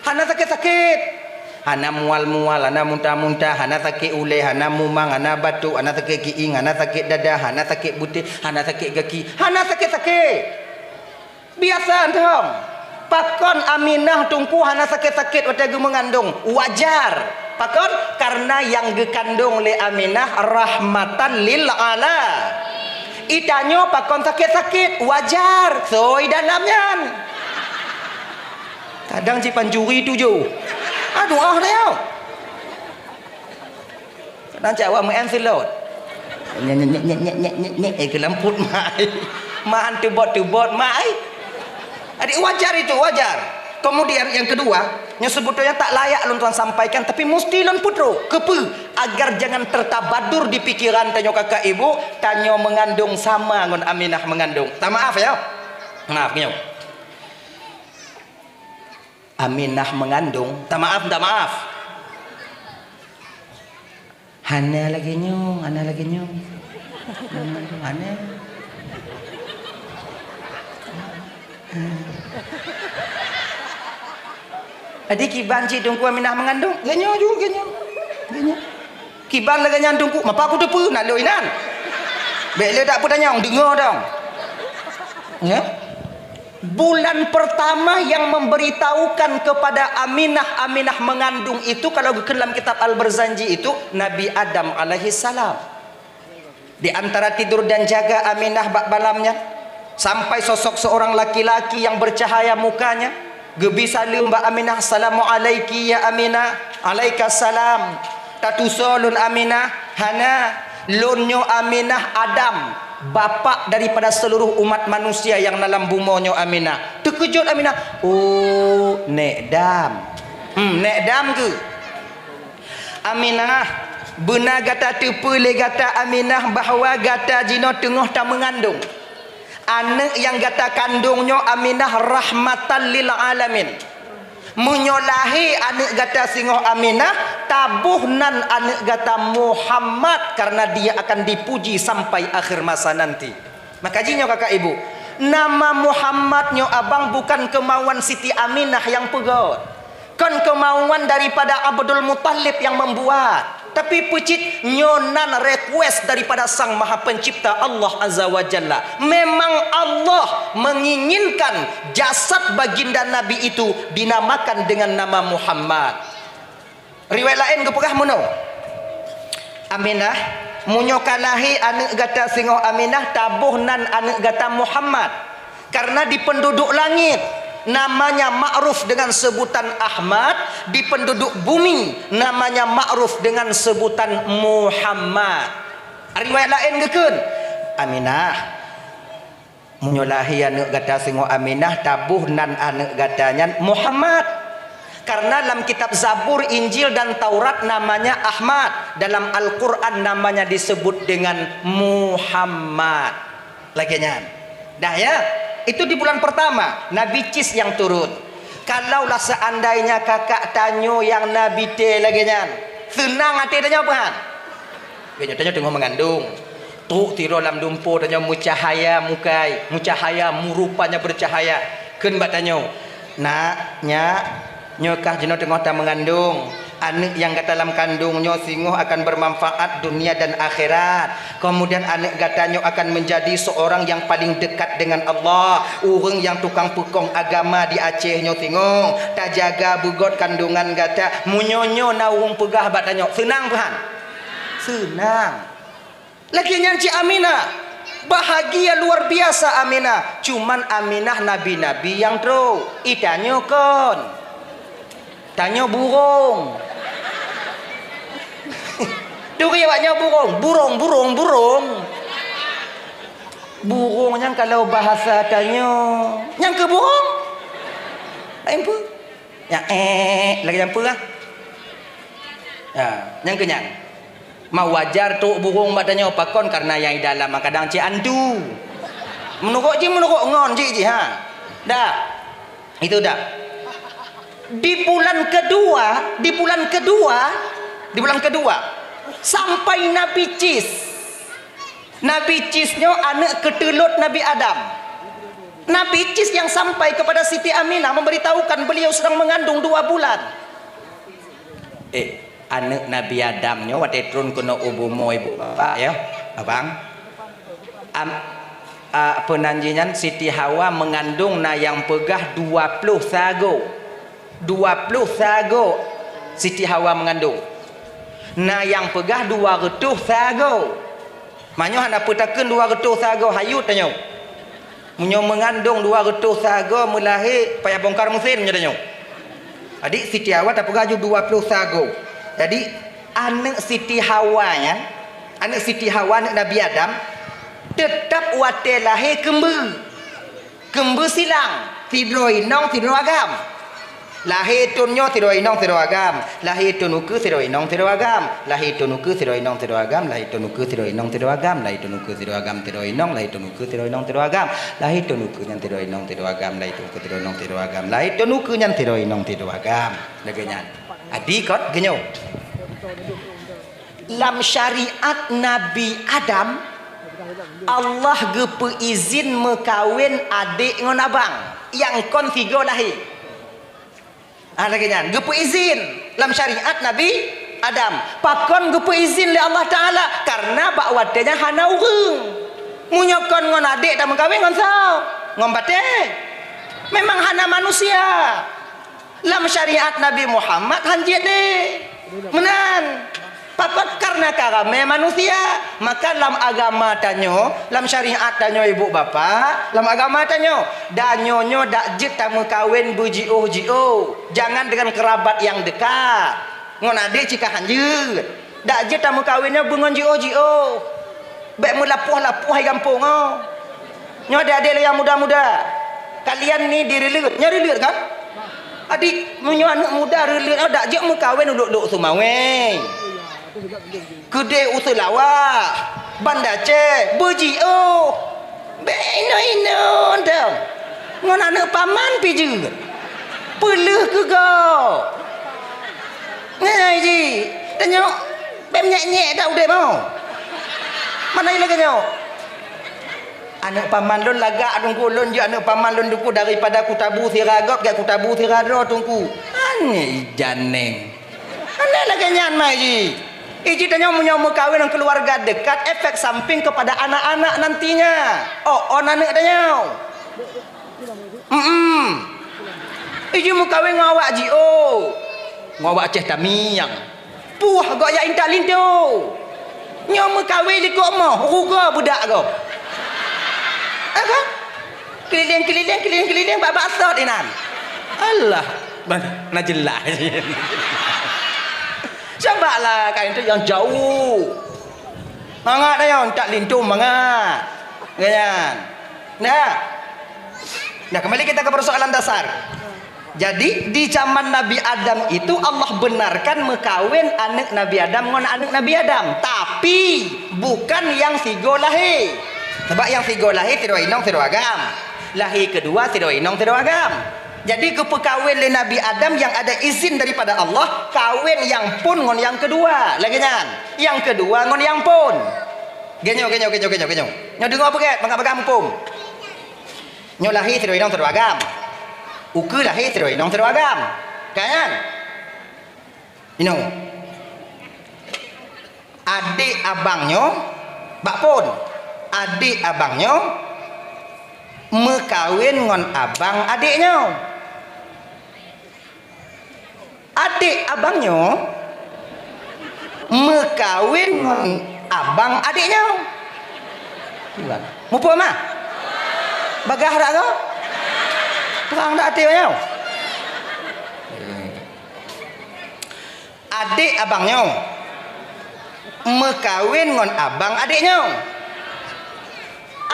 Hana sakét-sakét. Hana mual-mual, hana muntah-muntah, hana sakét ulée, hana mumang, hana batuk, hana sakét kiéng, hana sakét dada, hana sakét beutéh, hana sakét gaki, hana sakét-sakét. Biasa, Teungku. Pakon Aminah Teungku hana sakét-sakét watée geumeungandong? Wajar. Pakon? Kareuna nyang geukandong lé Aminah rahmatan lil ala. Itanyoe pakon sakét-sakét? Wajar. Soi dalam nyan. Kadang cit pancuri tujoh. Aduh, ah, dah. Kadang cak awak meu'en seulot. Nyek, nyek, nyek, eh, keu lampot mai. Mak han teubot-teubot mai. Adik, wajar itu, wajar. Kemudian yang kedua, nyoe sebetulnya tak layak lôn tuan sampaikan, tapi musti lôn peutrok. Keupeue? Agar jangan tertabadur di pikiran tanyoe kakak ibu, tanyoe meungandong sama ngon Aminah meungandong. Tak maaf ya. Maaf nyoe. Aminah meungandong, minta maaf, minta maaf. Hana lagée nyoe, hana lagée nyoe. Hana. Jadi kiban cit Teungku Aminah meungandong, geuh nyoe ju, geuh nyoe. Geuh nyoe. Kiban lagée nyan Teungku, mapa kuteupeue na lôn inan. Bék lé dak peutanyong, deungoe dong. Ya. Bulan pertama yang memberitahukan kepada Aminah, Aminah mengandung itu, kalau geukheun lam kitab Al-Barzanji itu, Nabi Adam alaihissalam. Di antara tidur dan jaga Aminah bak malam nyan, sampai sosok seorang laki-laki yang bercahaya mukanya, geubi saleuem bak Aminah, "Assalamualaiki ya Aminah." "Alaikasalam." "Tatusoe lôn Aminah?" "Hana, lôn nyoe Aminah Adam, bapak daripada seluruh umat manusia yang na lam bumoe nyoe Aminah." Teukeujot Aminah, "Oh, Nék Dam." "Hmm, Nék Dam keuh?" "Aminah, beuna gata teupeue lé gata Aminah bahwa gata jinoe teungoh tameungandong. Aneuëk nyang gata kandong nyoe Aminah rahmatan lil alamin. Meunyoe lahé aneuëk gata singoh Aminah, Taboh nan aneuëk gata Muhammad, karena dia akan dipuji sampai akhir masa nanti. Maka jih nyoe kakak ibu, nama Muhammad nyoe abang bukan kemauan Siti Aminah nyang peugöt. Kon kemauan daripada Abdul Muthalib nyang membuat, tapi peucit nyoe nan request daripada Sang Maha Pencipta, Allah Azza wa Jalla. Memang Allah menginginkan jasad baginda Nabi itu dinamakan dengan nama Muhammad. Riwayat laén geupeugah meunoe, "Aminah, meunyoe ka lahé aneuëk gata singoh Aminah, taboh nan aneuëk gata Muhammad." Karena di penduduk langit namanya ma'ruf dengan sebutan Ahmad, di penduduk bumi namanya ma'ruf dengan sebutan Muhammad. Riwayat laén geukheun, "Aminah, meunyoe lahé aneuëk gata singoh Aminah, taboh nan aneuëk gata nyan Muhammad. Karena lam kitab Zabur, Injil, dan Taurat namanya Ahmad, dalam Al-Quran namanya disebut dengan Muhammad." Lagée nyan. Dah ya, itu di bulan pertama Nabi Cis nyang turun. Kalaulah seandainya kakak tanyoe nyang Nabi tée lagée nyan, seunang até tanyoe peue han? Lagée nyoe tanyoe teungoh meungandong. Trok sidroe lam dumpeue tanyoe meucahaya mukai, meucahaya, meurupanya bercahaya. Kheun bak tanyoe, "Nak, nyak, nyoe kah jinoe teungoh tameungandong. Aneuëk nyang gata lam kandong nyoe singoh akan bermanfaat dunia dan akhirat. Kemudian aneuëk gata nyoe akan menjadi seorang yang paling dekat dengan Allah. Ureuëng nyang tukang peukong agama di Aceh nyoe singoh. Tajaga beugöt kandongan gata." Meunyoe nyoe na ureuëng peugah bak tanyoe, seunang peue han? Seunang. Lagée nyan cit Aminah. Bahagia luar biasa Aminah. Cuman Aminah nabi-nabi nyang trok. I tanyoe kon. Tanyoe burong. Turi awak nyoe burong. Burong, burong, burong. Burong nyan kalau bahasa tanyoe, nyang keu burong. Laén peue? Nyang, eh, lagée nyang peue lah. Ha, nyang keu nyan. Ma wajar trok burong bak tanyoe, pakon? Karena nyang i dalam kadang cit antu. Meunurot jih, meunurot ngon cit jih, ha. Dah. Itu dah. Di bulan kedua, di bulan kedua, di bulan kedua, sampai Nabi Cis. Nabi Cis nyoe aneuëk keuteulot Nabi Adam. Nabi Cis nyang sampai kepada Siti Aminah memberitahukan beliau sedang mengandung dua bulan. Eh, aneuëk Nabi Adam nyoe watée tron keunoe u bumoe ibu bapak ya, abang. Am, a, peunan jih nyan Siti Hawa meungandong na nyang peugah dua ploh sagoe. Dua ploh sagoe Siti Hawa meungandong. Na nyang peugah dua reutôh sagoe. Manyoe hana peutakheun dua reutôh sagoe hayut tanyoe. Meunyoe meungandong dua reutôh sagoe meulahé payah bongkar meusén meunyoe tanyoe. Jadi Siti Hawa tapeugah ju dua ploh sagoe. Jadi aneuëk Siti Hawa nyan, aneuëk Siti Hawa, aneuëk Nabi Adam, teutab watée lahé keumbeue. Keumbeue silang, sidroe inong sidroe agam. Lahé thon nyoe sidroe inong sidroe agam, lahé thon ukeue sidroe inong sidroe agam, lahé thon ukeue sidroe inong sidroe agam, lahé thon ukeue sidroe inong sidroe agam, lahé thon ukeue sidroe agam sidroe inong, lahé thon ukeue sidroe inong sidroe agam, lahé thon ukeue nyan sidroe inong sidroe agam, lahé thon ukeue sidroe inong sidroe agam, lahé thon ukeue nyan sidroe inong sidroe agam. Lagée nyan. Adi kot geunyoe. Lam syariat Nabi Adam, Allah geupeuizin meukawen adék ngon abang nyang kon sigoe lahé. Ah, lagée nyan, geupeuizin lam syariat Nabi Adam. Pakon geupeuizin lé Allah Taala? Karena bak watée nyan hana ureuëng. Meunyoe kon ngon adék tameukawen ngon soe? Ngon batée. Memang hana manusia. Lam syariat Nabi Muhammad hanjeuet deh. Meunan. Pakon? Karena ka ramé manusia. Maka lam agama tanyoe, lam syariat tanyoe ibu bapak, lam agama tanyoe, tanyoe nyoe dak jeuet tameukawen beujiôh-jiôh. Jangan dengan kerabat yang dekat. Ngon adék cit ka hanjeuet. Dak jeuet tameukawen nyoe beungon jiôh-jiôh. Bék meulapoh-lapoh hai gampông nyoe. Nyoe adék-adék lé nyang muda-muda. Kalian ni direuleuet. Nyoe reuleuet kan? Adik, meunyoe aneuëk muda reuleuet nyoe dak jeuet meukawen u Lhok-Lhok Seumawé. Keudéh u Seulawah, Banda Aceh, beujiôh. Bék inoe-inoe dong. Ngon aneuëk paman pih jeuet. Peuleueh keu gob. Ngai jih. Nyoe, bèk nyek-nyek dak udeb nyoe. Mana lagèe nyoe? Aneuk paman lôn lagak teungku, lôn jeuet aneuk paman lôn teungku, daripada kutabu sira gob, gèt kutabu sira droe teungku. Aneh ijaneng. Aneh lagèe nyan mai jih. Iji tanyoe meunyoe meukawen ngon keuluwarga dekat, efek samping kepada anak-anak nantinya. Oh, oh aneuk tanyoe. Hmm. Iji meukawen ngon awak jiôh. Ngon awak Aceh Tamiang. Puih gob jak intat linto. Nyoe meukawen likot moh, rugoe beudak gob. Eh kan? Keulileng-keulileng, keulileng-keulileng bak-bak sot inan. Alah, na jeulaih. Coba lah kain tu nyang jauh. Mangat dah nyang tak linto mangat. Kan? Nah. Nah, kembali kita ke persoalan dasar. Jadi, di zaman Nabi Adam itu Allah benarkan meukawen aneuk Nabi Adam ngon aneuk Nabi Adam, tapi bukan nyang sigoe lahé. Sebab nyang sigoe lahé sidroe inong sidroe agam. Lahé keudua sidroe inong sidroe agam. Jadi geupeukawen lé Nabi Adam nyang ada izin daripada Allah, kawen nyang phon ngon nyang keudua. Lagèe nyan, nyang keudua ngon nyang phon. Geunyoe, geunyoe, geunyoe, geunyoe, geunyoe. Nyoe deungoe peugèt, mangat bagah muphom. Nyoe lahé sidroe inong sidroe agam. Ukeue lahé sidroe inong sidroe agam. Kan nyan? Inong. Adék abang nyoe bak phon. Adék abang nyoe meukawen ngon abang adék nyoe. Adék abang nyoe meukawen ngon abang adék nyoe. Muphom mah? Bagah dak ko? Trang dak até nyoe? Adék abang nyoe meukawen ngon abang adék nyoe.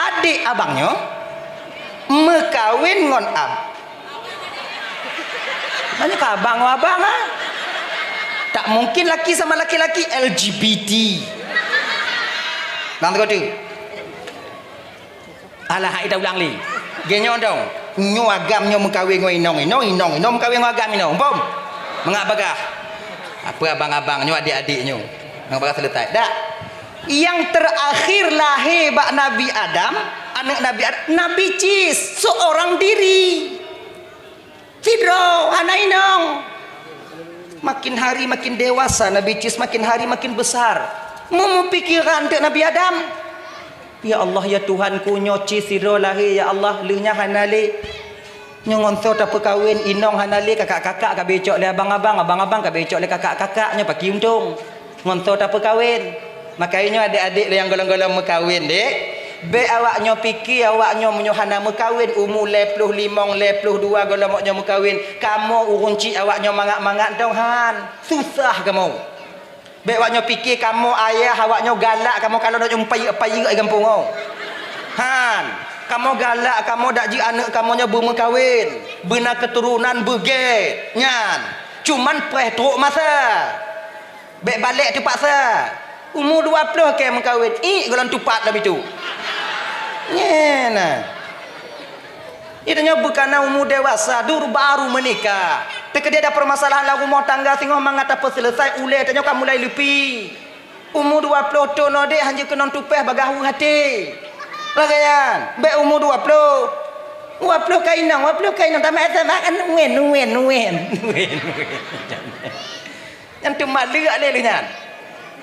Adék abang nyoe meukawen ngon ab-, nyoe ka abang ngon abang, ha? Tak mungkin laki sama laki-laki, L G B T. Nang teuka tu. Alah, hai taulang lé. Geunyoe dong. Nyoe agam nyoe meukawen ngon inong, inong, inong, inong meukawen ngon agam inong. Phom? Mangat bagah. Apa abang-abang nyoe adik-adik nyoe. Mangat bagah selesai. Dak. Nyang terakhir lahé bak Nabi Adam, aneuk Nabi Adam, Nabi Cis, seorang diri. Sidroe hana inong. Makin hari makin dewasa Nabi Cis, makin hari makin besar. Meumeupikiran teuk Nabi Adam. Ya Allah, ya Tuhanku, nyoe Cis sidroe lahé, ya Allah, lheueh nyan hana lé. Nyoe ngon soe tapeukawen, inong hana lé, kakak-kakak ka becok lé abang-abang, abang-abang ka becok lé kakak-kakak, nyoe pakri untông. Ngon soe tapeukawen. Maka nyoe adék-adék lé nyang golom-golom meukawen, dek. Bék awak nyoe pike, awak nyoe meunyoe hana meukawen, umu lhèe ploh limong, lhèe ploh dua golom awak nyoe meukawen, kamoe ureueng chik awak nyoe mangat-mangat dong han. Susah kamoe. Bék awak nyoe pike kamoe ayah awak nyoe galak kamoe kalon awak nyoe payek-payek di gampông nyoe. Han. Kamoe galak kamoe dak jeuet aneuk kamoe nyoe beumeukawen, beuna keuturonan beugèt. Nyan. Cuman preh trok masa. Bék balek teupaksa. Umu dua ploh kèe meukawen, iek gohlom tupat lam itu. Nyan na. Itu nyoe beukana umu dewasa, dur baru menikah. Teukeudi ada permasalahan lam rumoh tangga singoh mangat tapeuselesai, ulèe tanyoe ka mulai leupie. Umu dua ploh thon nyoe dek hanjeuet keunoe tupèh bagah weueh até. Lagèe nyan, bék umu dua ploh. Dua ploh ka inong, dua ploh ka inong, tamat S M A kan nuen, nuen, nuen. Nuen, nuen. Nyan teuma leuek lé lheueh nyan.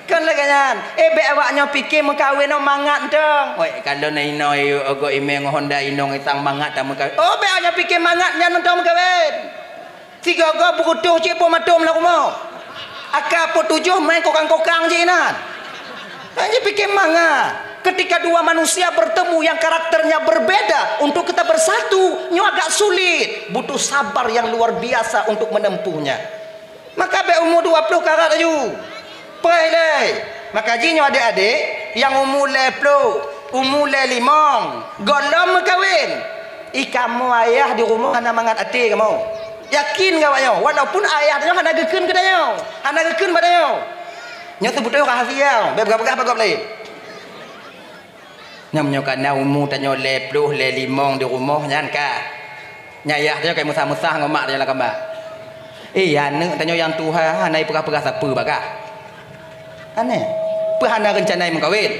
Kon lagèe nyan. Eh, bék awak nyoe pike meukawen nyoe mangat mantong. Woi, kalau na inoe yue ogo imè ngon honda inong itang mangat tameukawen. Oh, bék awak nyoe pike mangat nyan mantong meukawen. Sigogo beukutoh cit po matom lam rumoh. Aka po tujoh main kokang-kokang cit inan. Hana jipike mangat. Ketika dua manusia bertemu yang karakternya berbeda, untuk kita bersatu, nyoe agak sulit. Butuh sabar yang luar biasa untuk menempuhnya. Maka bék umu dua ploh karat laju. Preh ilèe. Maka jih nyoe adék-adék nyang umu lhèe ploh, umu lhèe limong, gohlom meukawen. I kamoe ayah di rumoh hana mangat até kamoe. Yakin keu awak nyoe, walaupun ayah tanyoe hana geukheun keu tanyoe, hana geukheun bak tanyoe. Nyoe seubeutôi rahasia, bék peugah-peugah bak gob laén. Nyan meunyoe ka na umu tanyoe lhèe ploh, lhèe limong di rumoh nyan ka. Nyan ayah tanyoe ka meusah-meusah ngon mak tanyoe lam kama. Eh, aneuk tanyoe nyang tuha hana jipeugah-peugah sapeue bagah. Aneh. Peue hana reuncana meukawen?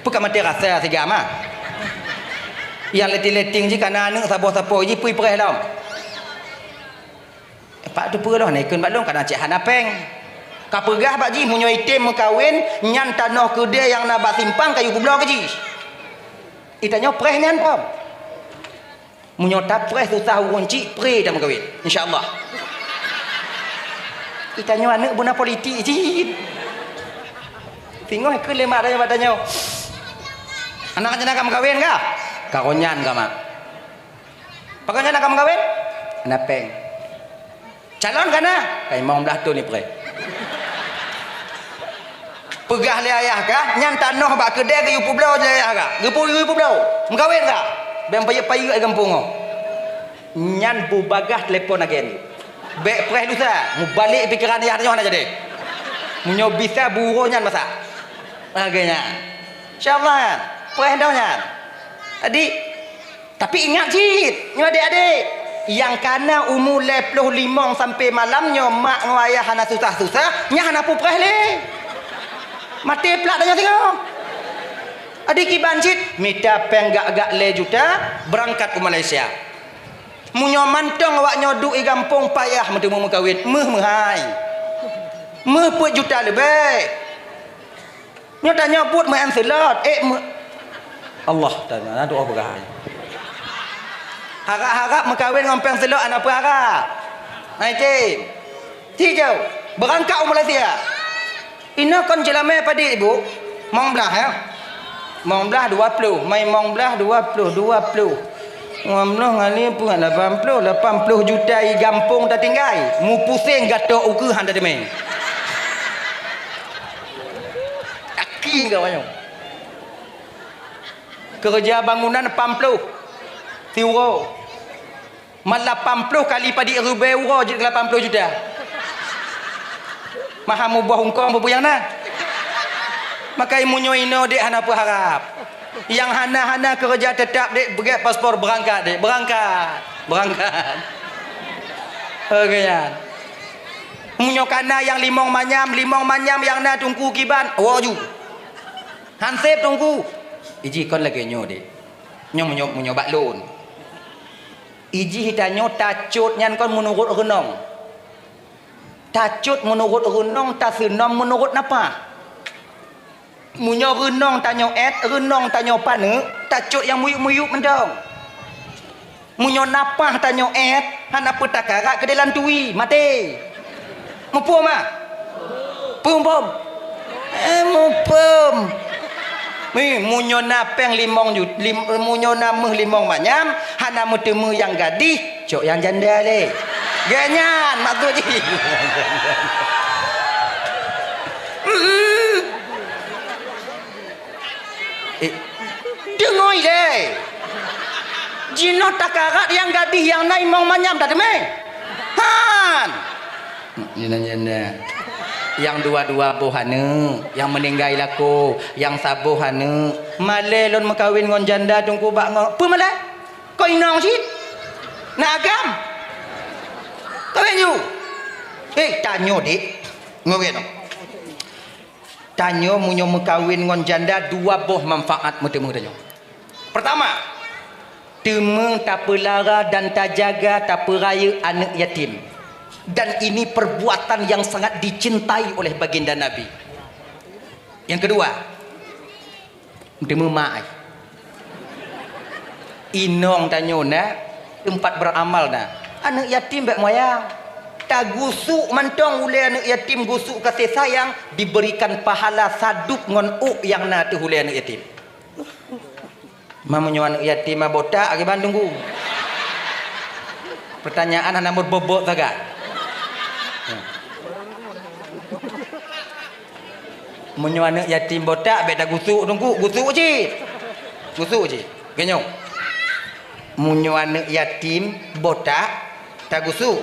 Peue ka maté rasa siga mah? Nyang letting-letting jih kana aneuk saboh sapo jih peue ipreh lom. Pak teupeue lôn, ikheun bak lôn kadang cit hana péng. Ka peugah bak jih, meunyoe item meukawen, nyan tanoh keudè nyang na bak simpang kayue peubloe keu jih. Itanyoe preh nyan phom. Meunyoe tapreh susah ureueng cit, preh tameukawen. Insya Allah. Itanyoe aneuk beuna politik cit. Singoh ikheun lé mak tanyoe bak tanyoe. Anak nyan ka meukawen kah? Ka roh nyan ka, Mak. Pakon nyan ka meukawen? Hana péng. Calon ka na? Ka limong blaih thon ipreh. Peugah lé ayah kah, nyan tanoh bak keudè geuyue peubloe lé ayah kah. Geupeu-, geuyue peubloe. Meukawen kah? Bèk payeuet-payeuet gampông nyoe. Nyan beubagaih telepon agen. Bèk preh lusa, mubalek pikeran ayah tanyoe hana jadi. Meunyoe bisa buroe nyan masak. Lagèe nyan. Insya Allah nyan. Preh dong nyan. Jadi, Tapi ingat cit, nyoe adék-adék, nyang kana umu lhèe ploh limong sampoe malam nyoe mak ngon ayah hana susah-susah, nyan hana peupreh lé. Maté plak tanyoe singoh. Adik kiban cit, mita péng gak-gak lhèe juta, beurangkat u Malaysia. Meunyoe mantong awak nyoe duek i gampông payah meuteumé meukawen, méuh meuhai. Méuh peuet juta leubeh. Nyoe tanyoe buet meu'en seulot, ék meu-, Allah tanyoe, na doa peugah. Harab-harab meukawen ngon péng seulot hana peuharab. Hai tem. Ci jauh, beurangkat u Malaysia. Inoe kon jeulamé padit, Ibu? Limong blaih, ya? Limong blaih dua ploh, mai limong blaih dua ploh, dua ploh. Limong ploh ngali peuet, lapan ploh, lapan ploh juta i gampông tatinggai. Mupuseng gatok ukeue han tateumé. Yakin keu awak nyoe. Keureuja bangunan lapan ploh siuroe. Man lapan ploh kali padit ribèe uroe jeuet keu lapan ploh juta. Maha muboh hungkong peue nyang na. Maka meunyoe inoe dek hana peuharab. Nyang hana-hana keureuja teutap dek peugèt paspor beurangkat dek. Beurangkat. Beurangkat. Oke nyan. Meunyoe kana nyang limong manyam, limong manyam nyang na teungku kiban, woe ju. Hanseb teungku. Iji kon lagèe nyoe dek. Nyoe meunyoe, meunyoe bak lôn. Iji tanyoe tacot nyan kon meunurot reunong. Tacot meunurot reunong, taseunom meunurot nafah. Meunyoe reunong tanyoe èt, reunong tanyoe paneuk, tacot nyang muyueb-muyueb mantong. Meunyoe nafah tanyoe èt, hana peue takarat keudéh lam tui, maté. Muphom, ah? Phom, phom. Eh, muphom. Mi, meunyoe na péng limong ju-, lim-, meunyoe na méuh limong manyam, hana meuteumé nyang gadih, cok nyang janda lé. Gèt nyan maksud jih. Mm-mm. Eh, deungö ilèe. Jinoe takarat nyang gadih nyang na limong manyam tateumé. Han. Nyang dua-dua boh aneuk, nyang meuninggai lakoe, nyang saboh aneuk. Malèe lôn meukawen ngon janda teungku bak ngo-, peue malèe? Kon inong cit? Na agam? Kawen ju. Eh, tanyoe, Dek. Ngon geuh nyoe. Tanyoe meunyoe meukawen ngon janda, dua boh manfaat meuteumé tanyoe. Peurtama, teumé tapeulara dan tajaga, tapeurayeuk aneuk yatim. Dan ini perbuatan yang sangat dicintai oleh baginda Nabi. Yang kedua, teumé mak ai. Inong tanyoe na, teumpat beuramal na. Aneuk yatim bèk moyang. Tagusuk mantong ulèe aneuk yatim, gusuk kasih sayang, diberikan pahala sadub ngon ôk nyang na ateueh ulèe aneuk yatim. Ma meunyoe aneuk yatim ma botak, kiban teungku? Peurtanyaan hana meubobot sagai. Meunyoe aneuk yatim botak, bèk tagusuk teungku, gusuk cit. Gusuk cit. Geunyoe. Meunyoe aneuk yatim botak, tagusuk.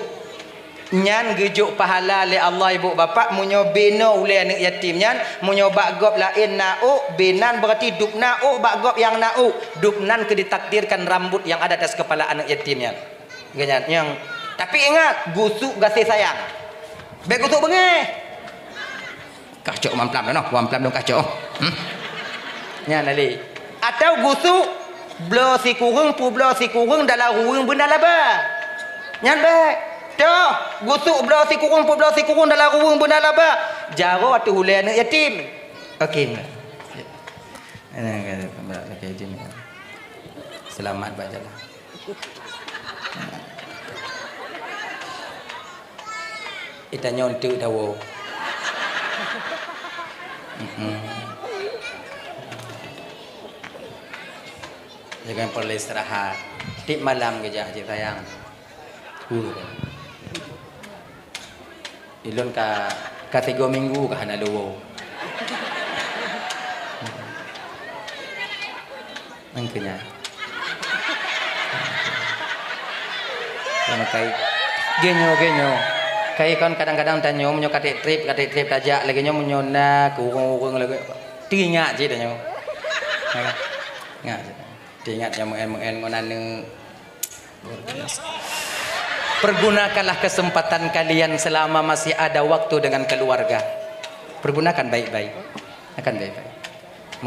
Nyan geujok pahala lé Allah, ibu bapak, meunyoe binoe ulèe aneuk yatim nyan, meunyoe bak gob laén na ôk, binan, beurati dub na ôk bak gob nyang na ôk, dub nan keu ditakdirkan rambut yang ada atas kepala aneuk yatim nyan. Geunyan nyang, tapi ingat, gusuk gaséh sayang. Bèk gusuk beungéh. Kah cok mamplam dah noh, mamplam dong kah cok. Hmm? Nyan lé. Atau gusuk bloe sikureueng peubloe sikureueng dalam ruweueng beuna laba. Nyan bèk. Toh, gusuk bloe sikureueng peubloe sikureueng dalam ruweueng beuna laba. Jaroe ateueh ulèe aneuk yatim. Okey. Selamat bak jalan. Ita nyoe enteuk dawoe. Mm-mm. Jangan perlu istirahat. Tiep malam geujak cit sayang. Huh. Ilôn ka, ka tiga minggu ka hana leuwoe. Nangkeunya. Sama kai. Genyo, genyo. Kai kon kadang-kadang tanyoe meunyoe katek trip, katek trip tajak lagèe nyoe meunyoe na keu ureueng-ureueng lagèe. Teuingat cit tanyoe. Ha. Ingat cit. Teuingat nyang meu'en-meu'en ngon aneuk. Luar biasa. Pergunakanlah kesempatan kalian selama masih ada waktu dengan keluarga. Pergunakan baik-baik. Akan baik-baik.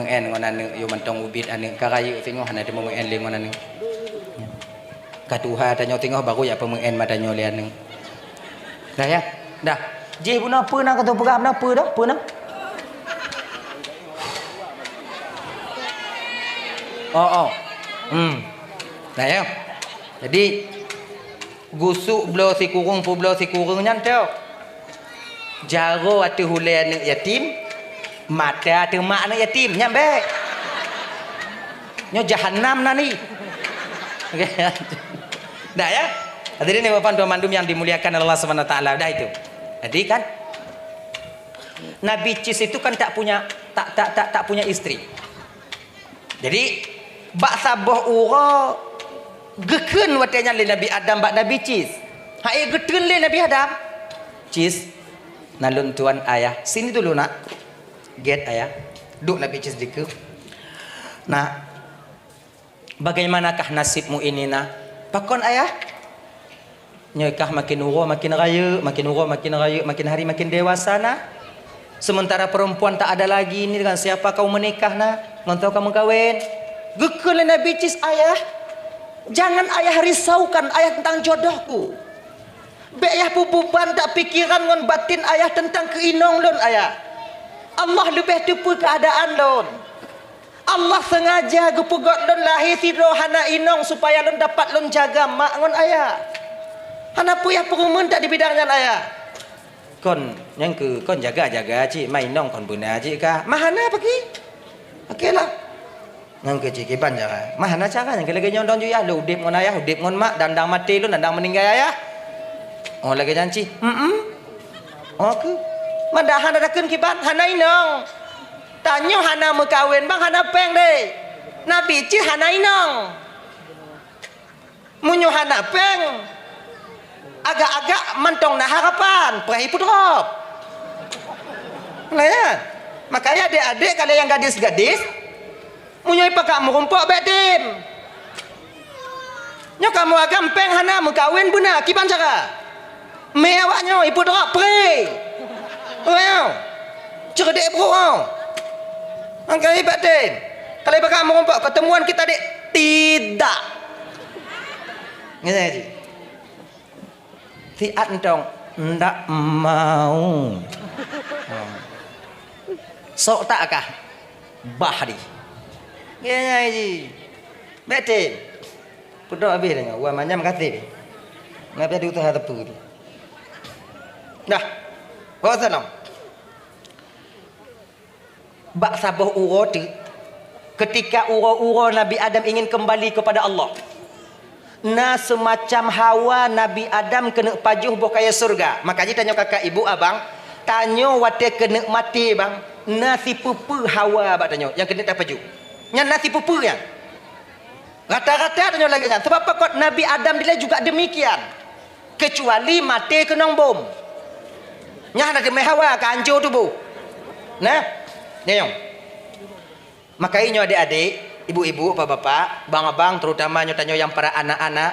Meu'en ngon aneuk, yue mantong ubit aneuk, ka rayeuk singoh hana teumeu'en lé ngon aneuk. Ka tuha tanyoe singoh baru jak peumeu'en mata nyoe lé aneuk. Dah ya? Dah. Jih bunoe peue na keutu peugah bunoe peue dah? Peue na? Oh, oh. Hmm. Nah, ya. Jadi, gusuk bloe sikureueng peubloe sikureueng nyan teuh. Jaroe ateueh ulèe aneuk yatim, mata ateueh mak aneuk yatim. Nyan bèk. Nyoe jahanam na ni. Dah ya? Hadirin yang Bapak Tuan mandum yang dimuliakan Allah Subhanahu wa taala. Dah itu. Jadi kan Nabi Cis itu kan tak punya tak tak tak tak punya istri. Jadi bak saboh uroe geukheun watèe nyan lé Nabi Adam bak Nabi Cis. Hai geukheun lé Nabi Adam. Cis, na lôn tuan ayah. Sini dulu nak. Gèt ayah. Duek Nabi Cis dikeue. Nak, bagaimanakah nasibmu ini, Nak? Pakon, Ayah? Nyoe kah makin uroe makin rayeuk, makin uroe makin rayeuk, makin hari makin dewasa, Nak. Sementara perempuan tak ada lagi, ini dengan siapa kau menikah, Nak? Ngon toh kau meukawen? Geukheun lé Nabi Cis, Ayah, jangan Ayah risaukan Ayah tentang jodohku. Bèk yah peubeban dak pikiran ngon batin Ayah tentang keu inong lôn, Ayah. Allah leubeh teupeue keuadaan lôn. Allah sengaja geupeugöt lôn lahé sidroe hana inong supaya lôn dapat lôn jaga mak ngon ayah. Hana peue yah peureumeun that di bidang nyan, ayah. Kon, nyang keu kon jaga-jaga cit, ma inong kon beuna cit kah? Ma hana paki? Oke lah. Nyang keu cit kiban cara. Ma hana cara nyang keu lagèe nyoe dong ju yah, lôn udép ngon ayah, udép ngon mak, dan dang maté lôn, dan dang meuninggai ayah. Oh lagèe nyan cit. Heeh. Oh keu. Ma dah hana dakeuh kiban, hana inong. Tanyoe hana meukawen bang hana péng deh. Nabi cit hana inong. Meunyoe hana péng, agak-agak mantong na harapan, peurah ipeudrop. Nah ya. Makanya adék-adék kalian nyang gadis-gadis, meunyoe ipakat meurumpok bèk dem. Nyoe kamoe agam péng hana meukawen beuna, kiban cara? Mé awak nyoe ipeudrop pré. Awak nyoe. Ceudeuk brok nyoe. Angkai batin. Kalau ibarat meurumpok, pertemuan kita dek tidak. Ngene ji. Siat entong ndak mau. Ha. Sok tak kah? Bah di. Ngene ji. Batin. Peuduek habéh deungoe, wan manyam gaséh. Ngapai diutus hana teupeu tu. Dah. Wassalam. Bak saboh uroe teuk, ketika uroe-uroe Nabi Adam ingin kembali kepada Allah, na seumacam hawa Nabi Adam keuneuk pajoh boh kayèe syeuruga. Maka jih tanyoe kakak ibu abang, tanyoe watèe keuneuk maté bang, na sipeue-peue hawa bak tanyoe nyang keuneuk tapajoh. Nyan na sipeue-peue nyan. Rata-rata tanyoe lagèe nyan. Sabab pakon Nabi Adam dilèe juga demikian. Kecuali maté keunong bom. Nyan hana teumé hawa ka hancô tuboh. Nah, nyoe. Maka nyoe adék-adék, ibu-ibu, bapak-bapak, bang-abang, terutama nyoe tanyoe nyang para anak-anak,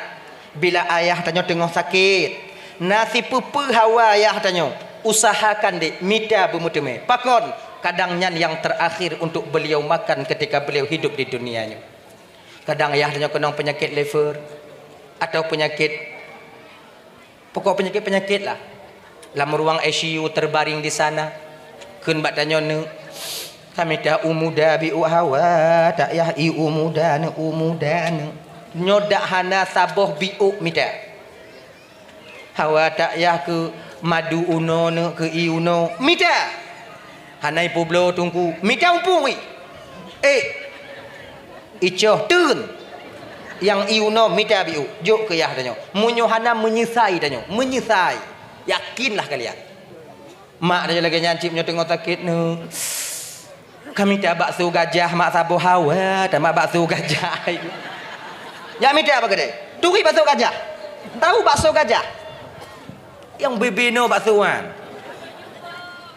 bila ayah tanyoe teungoh sakét, na sipeue-peue hawa ayah tanyoe. Usahakan dek mita beumeuteumé. Pakon? Kadang nyan nyang terakhir untuk beliau makan ketika beliau hidup di dunia nyoe. Kadang ayah tanyoe keunong peunyakét liver atau peunyakét, pokok peunyakét-peunyakét lah. Lam ruang I C U terbaring di sana. Kheun bak tanyoe, "Neuk, ka mita u muda biôk hawa, tak yah i u muda neuk, u muda neuk." Nyoe dak hana saboh biôk mita. Hawa tak yah keu madu unoe neuk, keu ie unoe. Mita! Hana ipeubloe teungku. Mita umpung i. Eh! Icoh teun. Nyang ie unoe mita biôk. Jok keu yah tanyoe. Meunyoe hana, meunyeusai tanyoe. Meunyeusai. Yakinlah kalian. Mak tanyoe lagée nyan cit meunyoe teungoh sakét, "Neuk, ka mita bakso gajah, mak, saboh hawa, tamat bakso gajah." Jak mita bak keudè. Turi bakso gajah. Tahu bakso gajah? Nyang bibinoe bakso nyan.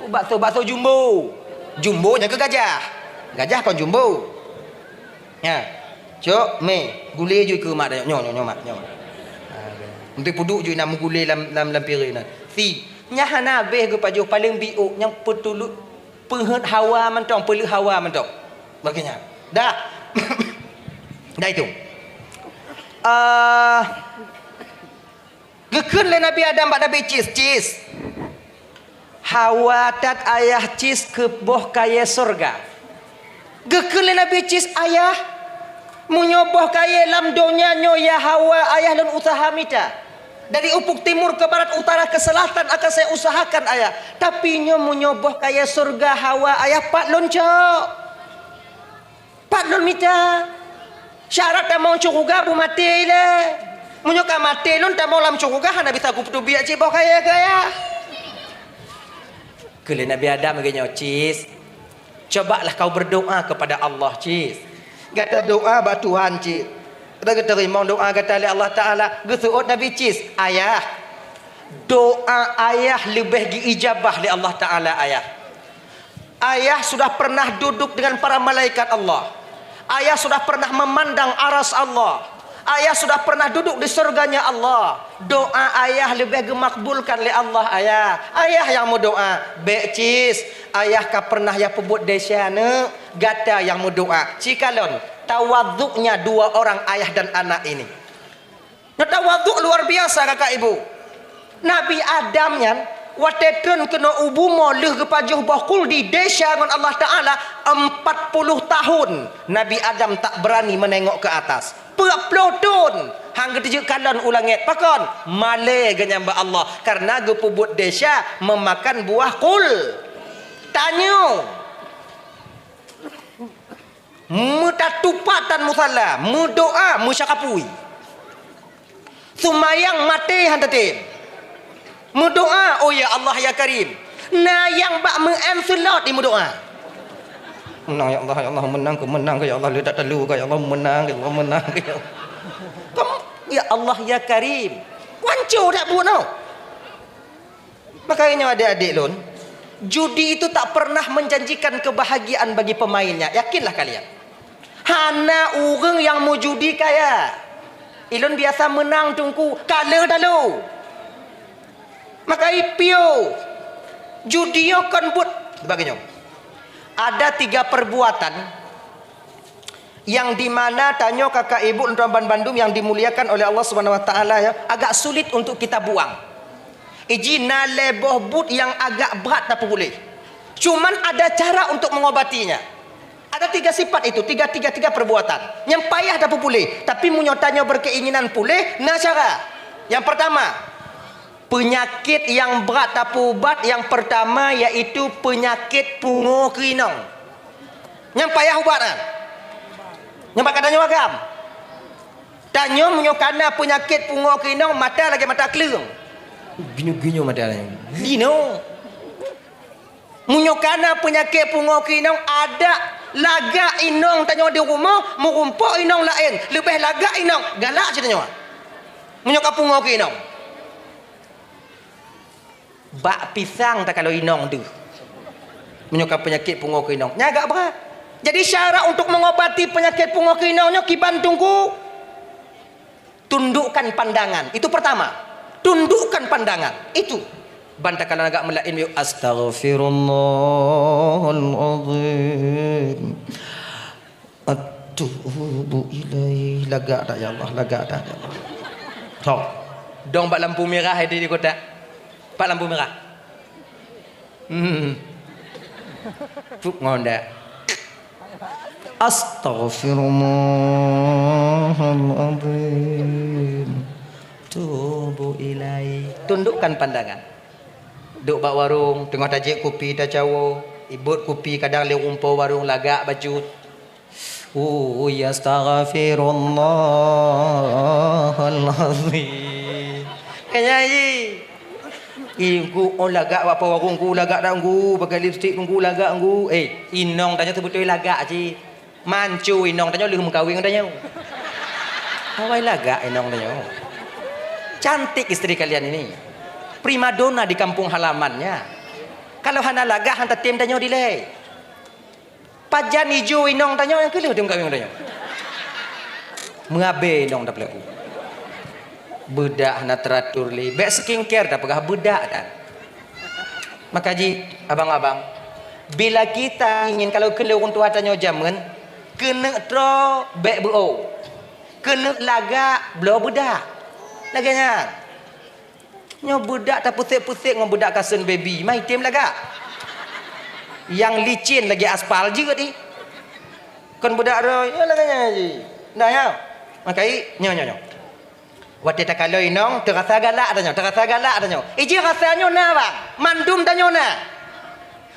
Bakso, bakso jumbo. Jumbo nyang keu gajah. Gajah kon jumbo. Nyan. Cok, mé, gulé ju keu mak tanyoe. Nyoe, nyoe, nyoe, mak, nyoe. Ha, oke. Untuk peuduek ju na meugulé lam, lam, lam piréng nyan. Si, nyan hana habéh geupajoh, paléng biôk nyang peutuluk, peuheuet hawa mantong, peuleueh hawa mantong. Bagainyan. Dah. Dah itu. Ah, Geukheun lé Nabi Adam bak Nabi Cis, "Cis, hawa that ayah Cis keu boh kayée syeuruga." Geukheun lé Nabi Cis, "Ayah, meunyoe boh kayée lam donya nyoe ya hawa ayah lôn useuha mita. Dari ufuk timur ke barat, utara ke selatan akan saya usahakan ayah. Tapi nyoe meunyoe boh kayée syeuruga hawa ayah, pat lôn cok?" Pat lôn mita? Syarat tamong syeuruga beumaté ilée. Meunyoe ka maté lôn tamong lam syeuruga hana bisa kupeuteubiet cit boh kayée keu ayah. Kheun lé Nabi Adam lagée nyoe, "Cis, cobalah kau berdoa kepada Allah, Cis. Gata doa bak Tuhan, Cis. Gata geuteurimong doa gata lé Allah Taala." Geuseuôt Nabi Cis, "Ayah, doa ayah leubeh geuijabah lé Allah Taala, ayah." Ayah sudah pernah duduk dengan para malaikat Allah. Ayah sudah pernah memandang aras Allah. Ayah sudah pernah duduk di surganya Allah. Doa ayah leubeh geumakbulkan lé Allah, ayah. Ayah nyang meudoa, "Bék, Cis, ayah ka pernah ya peubuet desya, neuk. Gata nyang meudoa." Cikalon, tawaduknya dua orang ayah dan anak ini. Nyoe tawaduk luar biasa, kakak ibu. Nabi Adam nyan, watée treun keunoe u bumoe lheueh geupajoh boh khuldi desya ngon Allah Taala, empat puluh tahun Nabi Adam tak berani menengok ke atas. Peuet ploh thon han geuteujeuet kalon u langét. Pakon? Malée geuh nyan bak Allah, karena geupeubuet desya memakan buah khul. Tanyoe. Meutatupat tan musala, meudoa meusyakapui. Seumayang maté han tatem. Meudoa, "Oh ya Allah ya Karim." Na nyang bak meu-M slot di meudoa. "Meunang ya Allah, ya Allah, meunang keu, meunang keu ya Allah, leudak talu keu ya Allah, meunang keu ya Allah, meunang keu ya Allah." Kamu, "Ya Allah ya Karim." Kuanco dak bunoe. Makanya nyoe adik-adik lôn, judi itu tak pernah menjanjikan kebahagiaan bagi pemainnya. Yakinlah kalian. Hana ureuëng nyang meujudi kaya. Ilôn biasa meunang teungku, kale dalu. Maka ipio, judi nyoe kon buet bagi nyoe. Ada tiga perbuatan yang di mana tanyoe kakak ibu lôn tuan ban bandum yang dimuliakan oleh Allah Subhanahu Wa Taala, ya, agak sulit untuk kita buang. Iji na lé boh buet nyang agak brat tapeupuléh. Cuman ada cara untuk mengobatinya. Ada tiga sifat itu, tiga, tiga, tiga perbuatan nyang payah tapeupuléh. Tapi meunyoe tanyoe berkeinginan puléh, na cara. Yang pertama, penyakit yang brat tapeuubat yang pertama yaitu penyakit pungo keu inong. Nyang payah ubat nyan. Nyang bak gata nyoe agam. Tanyoe meunyoe kana peunyakét pungo keu inong, mata lagée mata kleueng. Ginyoe-ginyoe mata nyan. Linoe. Meunyoe kana peunyakét pungo keu inong, adak lagak inong tanyoe di rumoh, meurumpok inong laén, leubeh lagak inong, galak cit tanyoe. Meunyoe ka pungo keu inong. Bak pisang takalon inong deuh. Meunyoe ka peunyakét pungo keu inong, nyan agak brat. Jadi syarat untuk mengobati penyakit pungo keu inong nyoe kiban teungku. Tundukkan pandangan. Itu pertama. Tundukkan pandangan. Itu. Ban takalon agak meulaén, yuk, "Astaghfirullahal azim. Atubu ilaih." Lagak that, ya Allah, lagak that, ya Allah. Sok. Dong bak lampu mirah di, di kota. Bak lampu mirah. Hmm. Cuk ngon dak. Astaghfirullahalazim. Tubu ilaih. Tundukkan pandangan. Duek bak warong, teungoh tajép kupi tacawoe, ibot kupi kadang lé rumpok warong lagak bacut. Ui, astaghfirullahalazim. Kaya ji. Ih, ngku, oh, lagak bak warong, ngku, lagak dak, ngku, pakai lipstik, ngku, lagak, ngku. Eh, inong tanyoe seubeutôi lagak cit. Mancu inong tanyoe lheueh meukawen ngon tanyoe. Awai lagak inong tanyoe. Cantik istri kalian ini. Primadona di kampung halamannya. Kalau hana lagak, han tatem tanyoe dilèe. Pajan ijo inong tanyoe nyang keu lheueh meukawen ngon tanyoe. Meuabée inong tapeuleuku. Beudak hana teratur lé. Bèk skincare tapeugah beudak tan. Maka jih, abang-abang, bila kita ingin, kalau keu lé ureueng tuha tanyoe jameun, keuneuk troe bèk beu-o. Keuneuk lagak bloe beudak. Lagèe nyan. Nyoe beudak tapeusék-peusék ngon beudak kasuen baby, ma item lagak. Nyang licin lagèe aspal jeuet ih. Kon beudak roe, nyoe lagèe nyan jih. Nah, nyoe. Maka i, nyoe, nyoe, nyoe. Watèe takalon inong, teurasa galak tanyoe, teurasa galak tanyoe. Iji rasa nyoe na, bang. Mandum tanyoe na.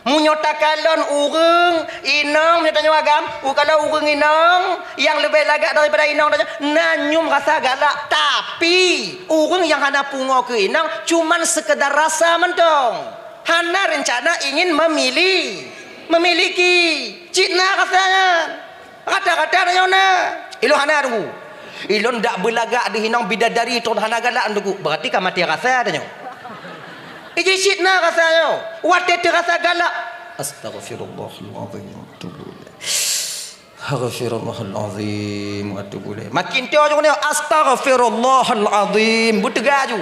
Meunyoe takalon ureueng, inong, meunyoe tanyoe agam, u-, kalau ureueng inong nyang leubeh lagak daripada inong tanyoe, na nyum rasa galak. Tapi, ureueng nyang hana pungo keu inong, cuman sekedar rasa mantong. Hana rencana ingin memili-, memiliki. Cit na rasa nyan. Rata-rata tanyoe na. Ilôn hana teungku. Ilôn dak beulagak deuh inong bidadari tron hana galak teungku. Berarti ka maté rasa tanyoe. Iji cit na rasa nyoe. Watèe teurasa galak. Astaghfirullahalazim wa atubu ilaih. Astaghfirullahalazim wa atubu ilaih. Makin teuh jong ni, astaghfirullahalazim. Beuteuga ju.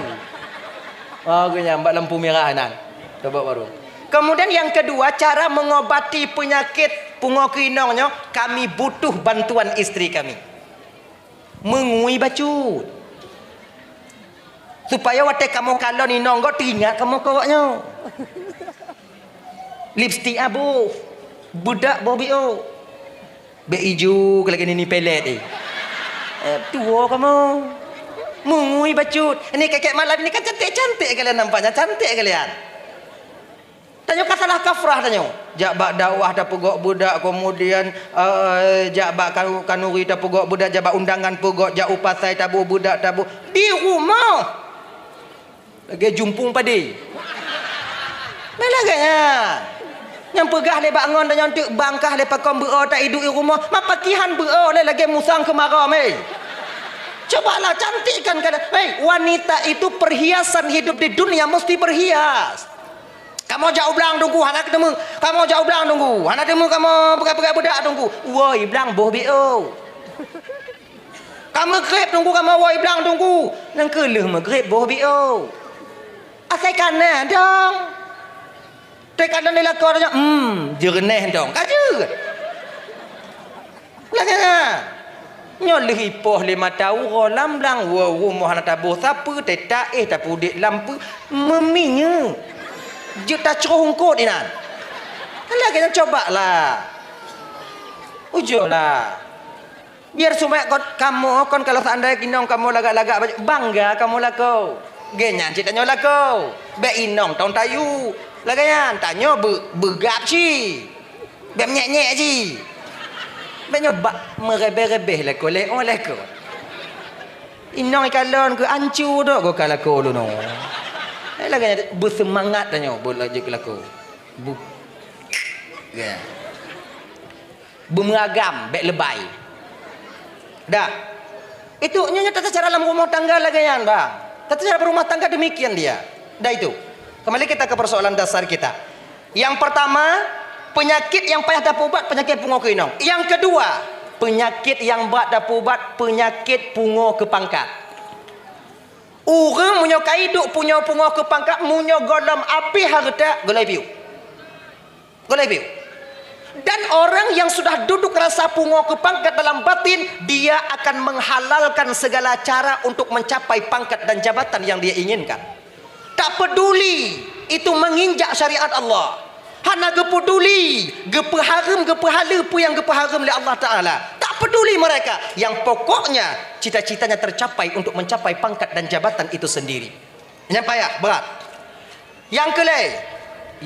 Ah, geuh nyan bak lampu mirah nan. Coba baru. Kemudian yang kedua, cara mengobati penyakit pungo keu inong nyoe, kami butuh bantuan istri kami. Meungui bacut. Supaya watèe kamoe kalon inong gob teuingat kamoe keu awak nyoe. Lipstik aboh, beudak boh biôh. Bèk ijo lagèe nini pelet eh. Eh, tuwo kamoe. Meungui bacut. Ini kèk-kèk malam ini kan cantik-cantik kalian nampaknya, cantik kalian. Tanyoe ka salah kafrah tanyoe. Jak bak dakwah tapeugok beudak, kemudian, eh, jak bak kanu-, kanuri tapeugok beudak, jak bak undangan peugok, jak u pasai taboh beudak taboh. Di rumoh. Lagèe jumpung padé. Meunan lagèe nyan. Nyang peugah lé bak ngon tanyoe teuk bangkah lé pakon beu-o ta iduek i rumoh, ma pakihan beu-o lé lagèe musang keumarô meh. Cobalah cantikkan kalian. Hei, wanita itu perhiasan hidup di dunia, mesti berhias. Kamoe jak u blang teungku, hana teumé. Kamoe jak u blang teungku, hana teumé kamoe peugah-peugah beudak teungku. Woi, blang boh biôh. Ka meugreb teungku, ka meuwoe blang teungku. Nyan keuh lheueh meugreb boh biôh. Asai ka na dong. Teuka dong di lakoe nyoe, hmm, jeureunéh dong. Ka jeuet. Lagèe nyan. Nyoe lheueh ipoh lé mata uroe lam blang, woe rumoh hana taboh sapeue, teuta éh tapeuduek lam peue, meuminyeuk. Jeuet tacroh eungkôt inan. Lagèe nyan coba lah. Ujoe lah. Biar supaya kon, kamoe kon kalau seandai inong kamoe lagak-lagak baju, bangga kamoe lakoe. Geuh nyan cit tanyoe lakoe. Bèk inong tông tayue. Lagèe nyan, tanyoe beu-, beugab cit. Bèk menyèk-nyèk cit. Bèk nyoe bak meurebeh-rebeh lakoe lé, oh lakoe. Inong ikalon keu ancu dok goka lakoe lôn. Eh, lagèe nyan beuseumangat tanyoe buet laju keu lakoe. Bu-, ya. Beumeuragam, bèk leubèh. Dah. Itu nyoe tata cara lam rumah tangga lagèe nyan, bah. Tata cara berumah tangga demikian dia. Dah itu. Kembali kita ke persoalan dasar kita. Yang pertama, penyakit yang payah tapeubat, penyakit pungo keu inong. Yang kedua, penyakit yang brat tapeubat, penyakit pungo keu pangkat. Ureuëng meunyoe ka iduek punyo-pungo keu pangkat, meunyoe gohlom abéh hareuta, gohlom piôh. Gohlom piôh. Dan orang yang sudah duduk rasa pungo keu pangkat dalam batin, dia akan menghalalkan segala cara untuk mencapai pangkat dan jabatan yang dia inginkan. Tak peduli itu menginjak syariat Allah. Hana geupeduli, geupeuhareuem, geupeuhaleue peue nyang geupeuhareuem lé Allah Taala. Tak peduli mereka. Yang pokoknya cita-citanya tercapai untuk mencapai pangkat dan jabatan itu sendiri. Nyang payah, brat. Nyang keulhèe,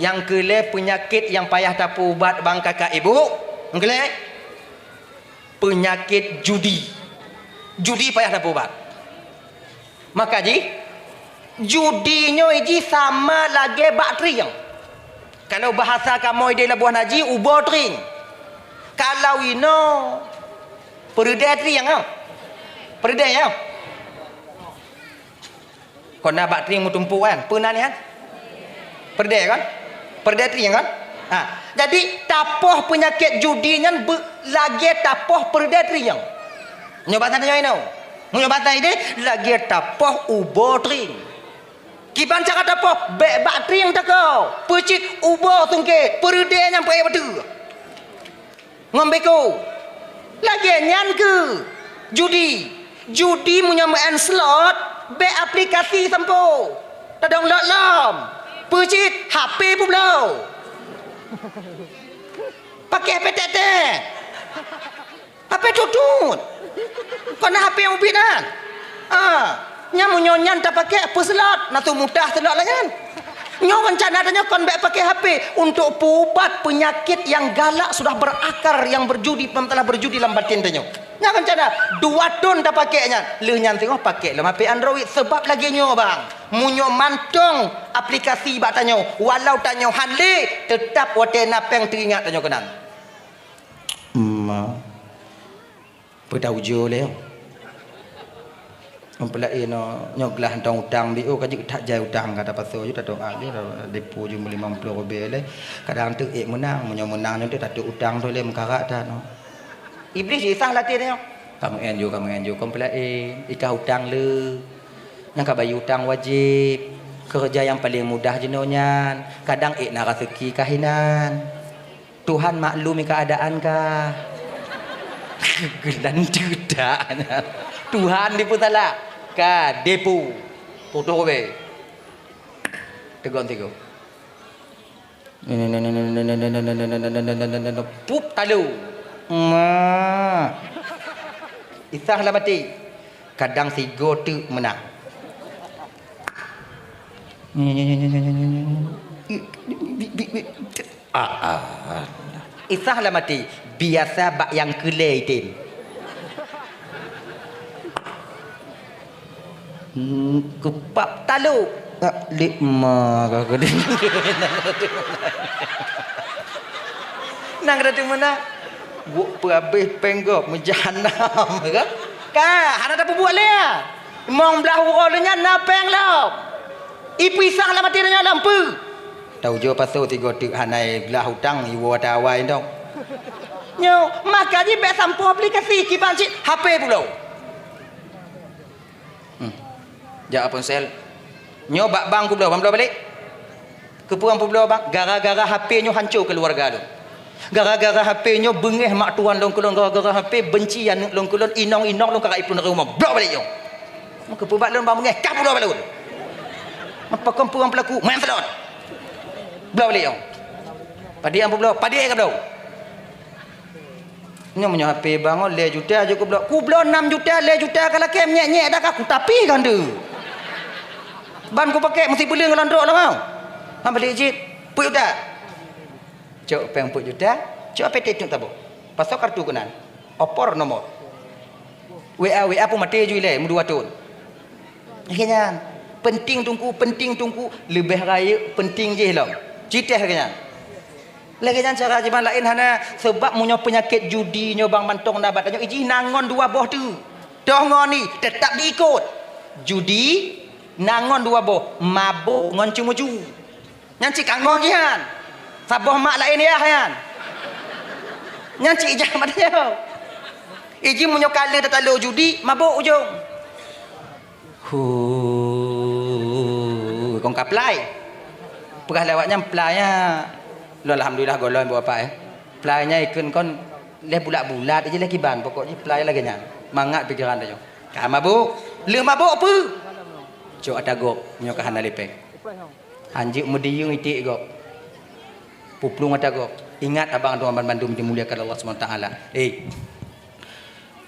nyang keulhèe peunyakét nyang payah tapeuubat bang kakak ibu. Nyang keulhèe, peunyakét judi. Judi payah tapeuubat. Maka jih, judi nyoe jih sama lagèe bak trieng. Kalau bahasa kamoe di Labuhan Haji, ubo trieng. Kalau inoe, peureudèe trieng, ah. Peureudèe, ah. Kon na bak trieng meutumpôk kan? Peue nan nyan? Peureudèe kan? Peureudèe trieng kan? Ha, jadi tapoh peunyakét judi nyan be-, lagèe tapoh peureudèe trieng. Nyoe bak tanyoe inoe. Meunyoe bak tanyoe deh, lagèe tapoh ubo trieng. Kiban cara tapoh, bèk bak trieng teuka. Peucit ubo sungkét, peureudèe nyan peuék bateue. Ngon beko. Lagèe nyan keuh judi. Judi meunyoe meu'en slot, bèk aplikasi sampoe. Tadownload lom. Peucit, H P peubloe. Pakai H P tek-tek. H P tutut. Kon na H P ubit nyan. Ah, nyan meunyoe nyan tapakai peuslot, na tu mutah slot lah nyan. Nyoe reuncana tanyoe kon bèk pakai H P untuk peuubat peunyakét nyang galak sudah berakar nyang berjudi, telah berjudi lam batin tanyoe. Nyan reuncana dua thon tapakai nyan. Lheueh nyan singoh pakai lom H P Android sebab lagèe nyoe bang. Meunyoe mantong aplikasi bak tanyoe, walau tanyoe han lé, teutap watèe na pèng teuingat tanyoe keunan. Ma. Peue taujoe lé. Meupeulak inoe nyoe glah tong utang biôh ka jeuet that jai utang ka tapasoe ju tadoa ju depo ju limong ploh ribèe lé. Kadang teuk ék meunang, meunyoe meunang nyoe teuk tatuk utang tu lé meukarat that nyoe. Iblih jisah latih nyoe. Ka meu'en ju, ka meu'en ju, kon peulak ikah utang le. Nyang ka bayeue utang wajéb. Keureuja nyang paleng mudah jinoe nyan. Kadang ék na raseuki ka hinan. Tuhan maklumi keuadaan kah? Geulanteue that nyan. Tuhan dipeusalah. Ka depo. Putôh ribèe. Tegon sigoe. Pup talo. Ma. Isah lam até. Kadang sigoe teuk meunang. Ah, ah. Isah lam até, biasa bak nyang keu lhèe item. Hmm, keupap talo. Ah, lé ma ka keu nang rada meuna. Gok peuhabéh péng gob meujahanam, kan? Ka, hana tapeubuet lé, ya. Mong blah uroe lheueh nyan na péng lom. Ipeusah lam até tanyoe lom peue? Taujoe pasoe sigoe teuk hana glah utang iwoe ata awai dong. Nyoe, maka jih bèk sampoe aplikasi kiban cit H P pulo. Hmm. Jak ponsel. Nyoe bak bank kubloe, ban bloe balek. Keupeue han peubloe bang? Gara-gara H P nyoe hanco keuluwarga lôn. Gara-gara H P nyoe beungéh mak tuwan lôn keu lôn, gara-gara H P beunci aneuk lôn keu lôn, inong-inong lôn ka rayeuk peuneureuh rumoh. Bloe balek nyoe. Meukeupeubat lôn bang beungéh, kah peubloe bak lôn. Pakon peue ureueng peulaku? Main salon. Bloe balek nyoe. Padé han peubloe, padé ka bloe. Nyoe meunyoe H P bangon lhèe juta jeuet kubloe. Kubloe nam juta, lhèe juta ka lakèe, nyèk-nyèk dah ka kutapi kandeueng. Ban kupakèk meusibeuleueng ngon landrok lom. Han balek jeuet. Peuet juta. Cok péng peuet juta, cok H P teuh tueng taboh. Pasoe kartu keunan. Opor nomor. W A, W A pun maté ju ilèe, meudua thon. Lagèe nyan, penting Teungku, penting Teungku, leubeh rayeuk penting jih lom. Citèh lagèe nyan. Lagèe nyan cara jiban laén hana, seubab meunyoe peunyakét judi nyoe bang mantong na bak tanyoe, ijih na ngon dua boh teuk. Toh ngon i, teutap diikot. Judi na ngon dua boh, mabök ngon ceumeucue. Nyan cit ka ngon jih nyan. Saboh mak laén yah nyan. Nyan cit ijah mat tanyoe. Ijih meunyoe ka lheueh tatalo judi, mabök ujong. Hu. Kong ka plai. Peugah lé awaknyan plai nyan. Lôn alhamdulillah gohlom buet apa, eh. Plai nyan ikheun kon lé bulat-bulat je lé kiban, pokok jih plai lagèe nyan. Mangat pikeran tanyoe. Ka mabök. Lheueh mabök peue? Cok ata gob, nyoe ka hana lé péng. Hanjeuet meudiyeueng iték gob. Puplueng ata gob. Ingat abang droe banmandum dimuliakan Allah Subhanahu Wa Taala. Eh.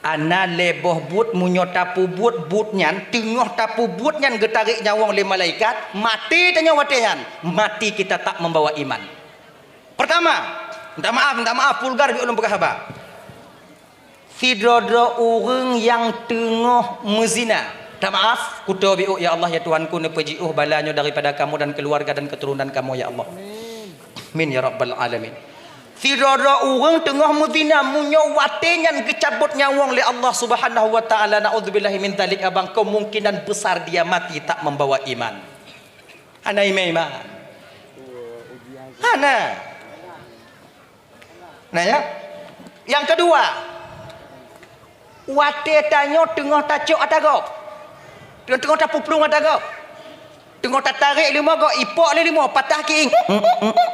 Ana lhèe boh buet, meunyoe tapeubuet buet nyan, teungoh tapeubuet nyan geutarek nyawöng lé malaikat, maté tanyoe watèe nyan, mati kita tak membawa iman. Pertama, minta maaf, minta maaf, vulgar bèk ulôn peugah haba. Sidroe-droe ureueng nyang teungoh meuzina. Minta maaf, kutoe beuh, ya Allah, ya Tuhanku, neupeujiôh bala nyoe daripada kamoe dan keuluwarga dan keuturonan kamoe, ya Allah. Amin, ya Rabbal Alamin. Sidroe-droe ureueng teungoh meuzina, meunyoe watèe nyan geucabot nyawöng lé Allah Subhanahu wa Taala, naudzubillahi min dzalik, abang, kemungkinan besar dia mati tak membawa iman. Hana iman-iman. Hana. Nah, ya. Nyang keudua, watèe tanyoe teungoh tacok ata gob. Teungoh, teungoh tapuplueng ata gob. Teungoh tatarek leumo gob, ipok lé leumo, patah kiéng.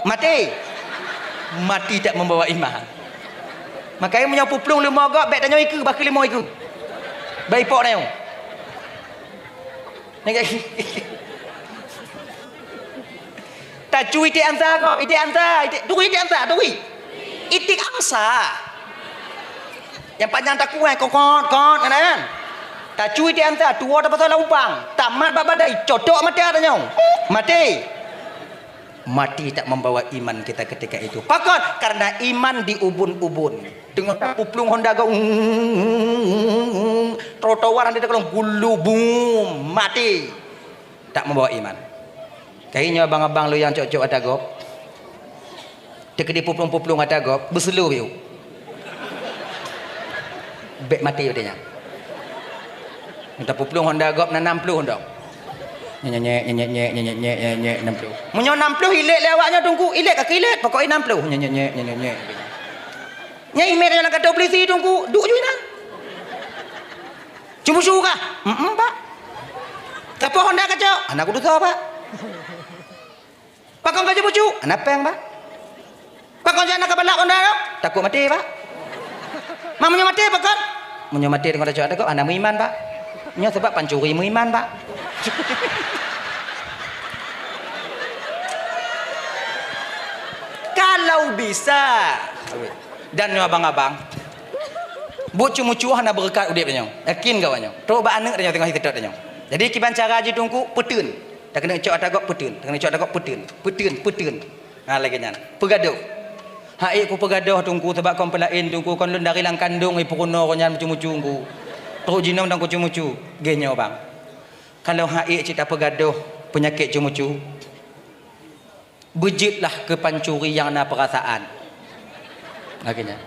Maté. Mati tak membawa iman. Makanya meunyoe puplueng leumo gob, bèk tanyoe ikeue, bah keu leumo ikeue. Bah ipok tanyoe. Tacui iték ansa ko, iték ansa, iték, turi iték ansa, turi. Iték ansa. Nyang panyang takuai, kokot, kot, kan, kan? Tacui iték ansa, tuwoe tapasoe lam ubang. Tamat bak badai, cotok mata tanyoe. Maté. Mati tak membawa iman kita ketika itu. Pakon? Karena iman diubun-ubun. Teungoh tapuplueng honda go, trotoar hana takalon, gulu, bum, mati. Tak membawa iman. Kayée nyoe abang-abang lôn nyang cok-cok ata gob. Teukeudi puplueng-puplueng ata gob, beuseulo biu. Bék maté watée nyan. Minta puplueng honda gob na nam ploh dong. Nyek, nyek, nyek, nyek, nam ploh. Meunyoe nam ploh ilek lé awak nyoe teungku, ilek ka ilek, pokok nam ploh. Nyek, nyek, nyek, nyek, nyek. Nyek imé nyoe lam kantô polisi teungku, duek ju inan. Cumu-cumu kah? Em, em, Pak. Sapo honda kacok? Hana kutusoe, Pak. Pakon ka jibucu? Hana péng, Pak. Pakon jak na kabalak honda tu? Takot maté, Pak. Ma meunyoe maté, pakon? Meunyoe maté deungon tacok takot, hana meuiman, Pak. Nyoe sabab pancuri meuiman, Pak. Kalau bisa. Dan nyoe abang-abang, buet cumu-cumu hana beureukat udeb tanyoe. Yakin keu awak nyoe. Trok bak aneuk tanyoe teungoh jiseutôt tanyoe. Jadi kiban cara jih teungku, peuteun. Takeuneuk cok ata gob peuteun, takeuneuk cok ata gob peuteun. Peuteun, peuteun. Ha lagée nyan. Peugadôh. Hai ku peugadôh teungku, sabab kon peulaén teungku, kon lôn dari lam kandong i peurunoe nyan mucu-mucu teungku. Trok jinom dan kucu-mucu. Geuh nyoe bang. Kalau hai cit tapeugadôh peunyakét cumu-cumu, beujeuetlah keu pancuri nyang na peurasaan. Lagée nyan.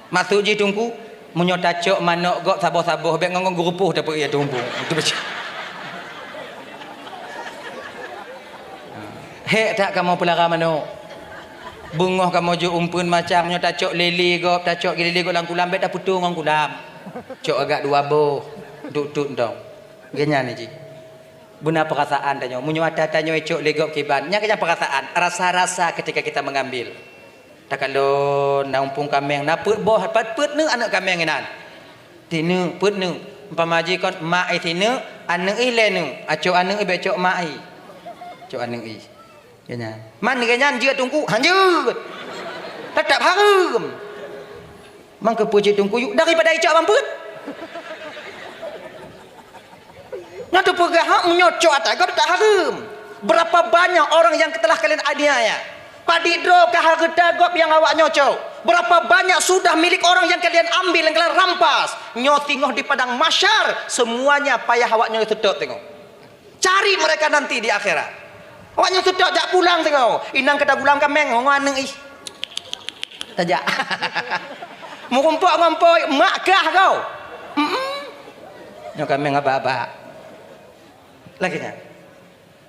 Maksud jih teungku, meunyoe tacok manok gob saboh-saboh, bék ngon-ngon geurupoh tapeuék teungku. Itu beujeuet. Hék that kamoe peulara manok. Beungoh kamoe jok umpeuen macang, nyoe tacok lélé gob, tacok lélé gob lam kulam, bék tapeutoe ngon kulam. Cok agak dua boh, duek-duek dong. Geuh nyan jih. Beuna peurasaan tanyoe. Meunyoe ata tanyoe icok lé gob kiban, nyan keujang peurasaan, rasa-rasa ketika kita mengambil. Takalon na umpung kaméng, na peuet boh, pat peuet neuk aneuk kaméng inan. Tineuk, peuet neuk. Umpama jih kon mak i tineuk, aneuk i lhée neuk. Acok aneuk i bék cok mak i. Cok aneuk i. Geuh nyan. Man geuh nyan jeuet teungku, hanjeuet. Teutap hareuem. Mangkeupeue cit teungku yuk daripada icok bang peuet. Nyan teupeugah hak meunyoe cok ata gob tak hareuem. Berapa banyak orang yang telah kalian aniaya? Padit droe kah hareuta gob nyang awak nyoe cok? Berapa banyak sudah milik orang yang kalian ambil, yang kalian rampas? Nyoe singoh di padang mahsyar, semuanya payah awak nyoe seutôt singoh. Cari mereka nanti di akhirat. Awak nyoe seutôt jak pulang singoh. Inong ka tagulam kaméng ngon aneuk ih. Tajak. Meurumpok ngon po mak kah kau? Mm-mm. Nyoe kaméng abak-abak. Lagée nyan.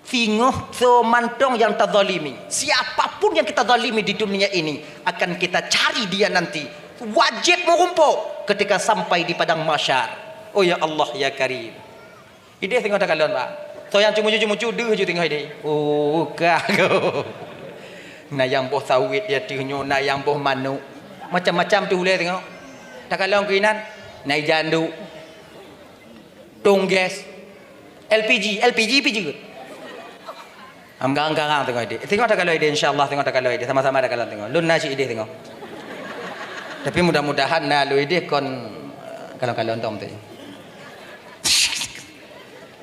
Singoh soe mantong nyang tazalimi. Siapa pun yang kita zalimi di dunia ini akan kita cari dia nanti. Wajib meurumpok ketika sampai di padang mahsyar. Oh ya Allah ya Karim. Idéh singoh takalon, Pak. Soe nyang ceumucu-ceumucu deuh ju teungoh ideh. Oh, ka go. Na nyang boh sawit di ateueh nyoe, na nyang boh manok. Macam-macam teuh ulèe teungoh. Takalon keuinan, na ija anduk. Tong gas. L P G, L P G pi jeuet. Am garang-garang teungoh ideh. Teungoh takalon ideh, insya Allah teungoh takalon ideh. Sama-sama takalon teungoh. Lôn na cit ideh teungoh. Tapi mudah-mudahan na lôn ideh kon, eh, kalon-kalon tom tu.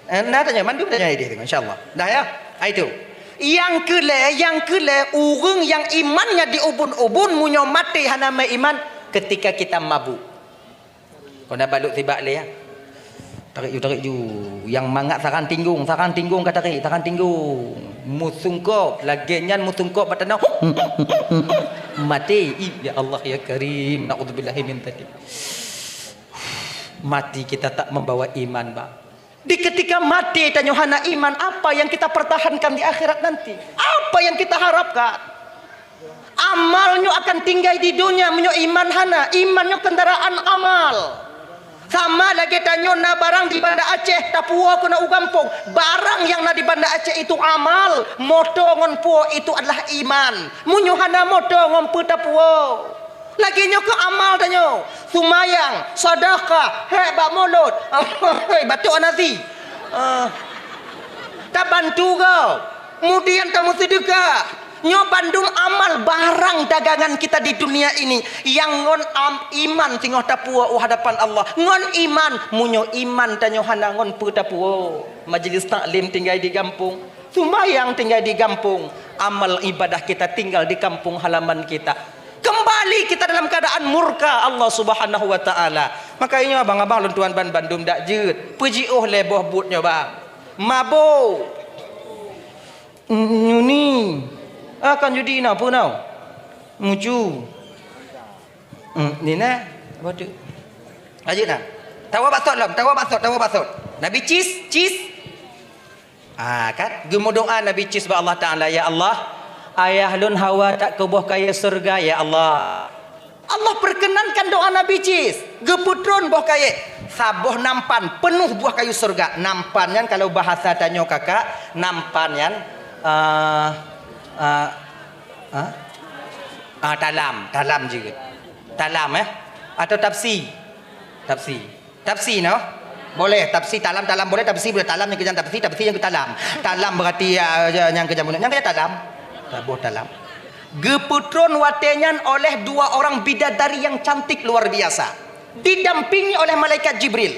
Eh, na tanyoe, mandum tanyoe ideh teungoh, insya Allah. Dah ya? Ha, itu. Nyang keulhèe, nyang keulhèe, ureueng nyang imannya diubun-ubun, meunyoe maté hana meuiman, ketika kita mabuk. Kon na balut sibak lé, ya. Tarék ju, tarék ju. Nyang mangat saran tinggong, saran tinggong ka tarék, saran tinggong. Meusungkop, lagèe nyan meusungkop bak tanoh. Maté. Ih, ya Allah, ya Karim. Na'udzubillahi min dzalik. Mati kita tak membawa iman, Bang. Di ketika maté tanyoe hana iman, apa yang kita pertahankan di akhirat nanti? Apa yang kita harapkan? Amal nyoe akan tinggai di dunia meunyoe iman hana. Iman nyoe kendaraan amal. Sama lagèe tanyoe na barang di Banda Aceh, tapuwoe keunoe u gampông. Barang nyang na di Banda Aceh itu amal, moto ngon puwoe itu adalah iman. Meunyoe hana moto ngon peue tapuwoe. Lagèe nyoe keuh amal tanyoe. Seumayang, sedekah, hék bak mulod. Hei, batuk hana si. Ah. Tabantu gob. Kemudian tameuseudeukah. Nyoe bandum amal barang dagangan kita di dunia ini. Nyang ngon am-, iman singoh tapuwoe u hadapan Allah. Ngon iman, meunyoe iman tanyoe hana ngon peue tapuwoe. Majlis taklim tinggai di gampông. Sumbayang tinggai di gampông, amal ibadah kita tinggal di kampung halaman kita. Kembali kita dalam keadaan murka Allah Subhanahu wa Ta'ala. Maka inyoe abang-abang lôn tuan ban bandum dak jeuet. Peujiôh lé boh buet nyoe bang. Mabô. Nyuni. Ah, kan judi na, peue na? Mucu. Hmm, ni na. Apa tu? Lanjut na. Tawa baksot lom, tawa baksot, tawa baksot. Nabi Cis, Cis. Ah, kan? Geumeudoa Nabi Cis bak Allah Ta'ala, "Ya Allah, ayah lôn Hawa tak keu boh kayèe syeuruga, ya Allah." Allah perkenankan doa Nabi Cis. Geupeutron boh kayèe. Saboh nampan peunoh boh kayèe syeuruga. Nampan nyan kalau bahasa tanyoe kakak, nampan nyan, ah, ah, ah, ah, talam, talam jeuet. Talam, eh? Atau tapsi? Tapsi. Tapsi noh? Boleh, tapsi talam, talam boleh, tapsi boleh, talam nyang keu tapsi, tapsi nyang keu talam. Talam berarti, ya, ya, nyang keu jameun, nyang keu talam. Taboh talam. Geupeutron watèe nyan oleh dua orang bidadari yang cantik luar biasa, didampingi oleh malaikat Jibril.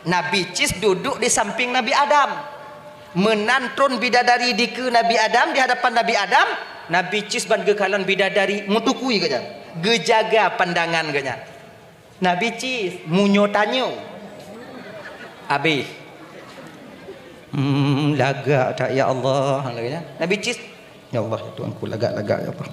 Nabi Cis duduk di samping Nabi Adam. Meunan tron bidadari dikeue Nabi Adam, di hadapan Nabi Adam, Nabi Cis ban geukalon bidadari meutukui geuh nyan, geujaga pandangan geuh nyan. Nabi Cis, meunyoe tanyoe, habéh. Hmm, lagak that, ya Allah. Nabi Cis, ya Allah, ya Tuhanku, lagak-lagak, ya Allah.